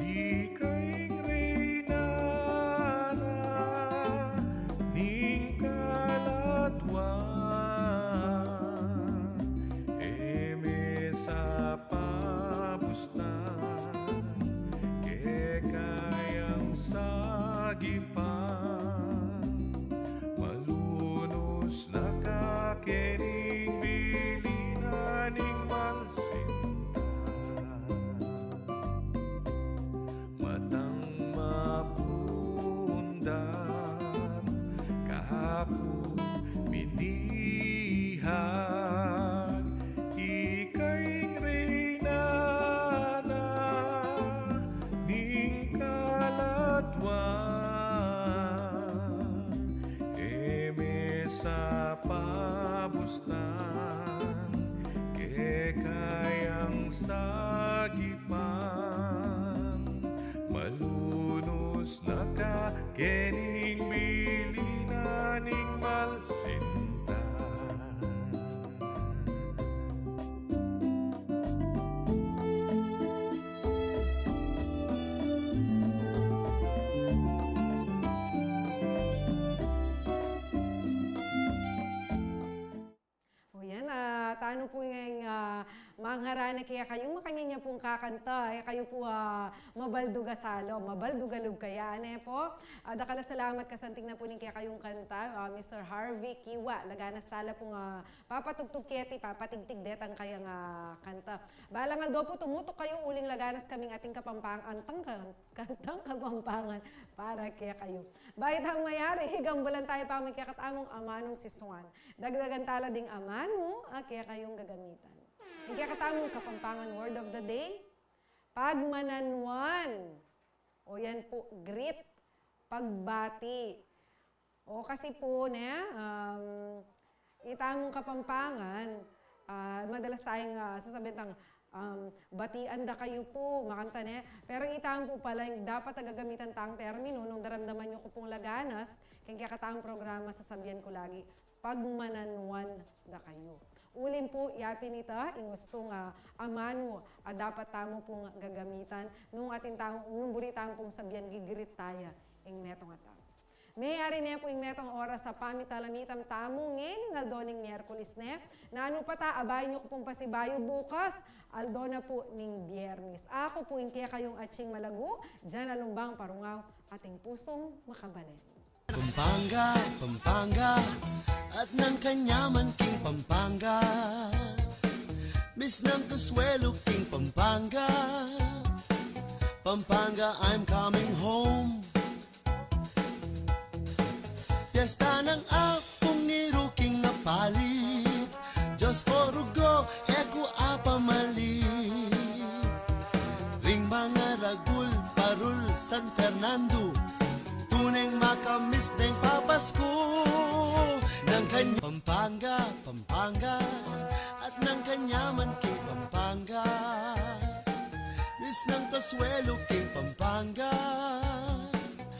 ika ing reyna na ning kaladua. E me sa pabustan, keka yang sagipan, malunus na ka kening bili na ning malsinta. Matang mapundat, kaku minihag, ika ing reyna na ning kaladua. E me sa pabustan, keka yang sagipan, malunus na ka kening bili na ning malsinta. O yan, ah, tano pu ngeng, ah, mangharana kekayu, makanyan ya pung kakanta, e kayu pu, ah, mabaldugan sa lub, mabaldugan lub kaya, ne pu? Ah, dakal a salamat kasanting na pu ning kekayung kanta, ah, Mister Harvey Kiwa, laganas tala pung, ah, papatugtug keti, papatigtig detang kayang, ah, kanta. Balang aldo pu tumutuk kayu uling laganas kaming ating Kapampangan, antang kan-, kantang Kapampangan para kekayu. Bayu tang mayari, gambulan taya pa ing kekatamung amanung si Swan. Dagdagan tala ding amanu a kekayung gagamitan. Ing kekatamung Kapampangan word of the day, pagmananwan. O yan pu, greet, pagbati. O kasi pu, ne, um, itamung Kapampangan, ah, madalas tayang, ah, sasabian tang, um, batian da kayu pu, makanta, ne? Pero itamu pu pala ing dapat a gagamitan tang terminu, nung daramdaman yu ku pung laganas keng kekatamung programa, sasabian ku lagi, pagmananwan da kayu. Uling pu, yapin ita ing ustung, ah, amanu a dapat tamu pung gagamitan nung atin tamu, nung buri tamu pung sabian, gi-greet taya ing metung a tau. Meyari ne pu ing metung a oras a pamitalamitan tamu ngening aldo ning Miyerkules, ne? Nanu pa ta, abayan yu ku pung pasibayu bukas, aldo na pu ning Biyernes. Aku pu ing kekayung atsing Malagu, Jana Lumbang Parungau, ating pusung makabalen. Pampanga, Pampanga, atin nang kanyaman king Pampanga. Miss nang kasuelu king Pampanga. Pampanga, I'm coming home. Piyesta nang Apung Iru king apalit, Diyos ku Rugo, e ku apamalit. Ring mangaragul, parul, San Fernando, tuneng makamiss deng papasku. Nang kanya Pampanga, Pampanga, atin nang kanyaman king Pampanga. Miss nang kasuelu king Pampanga.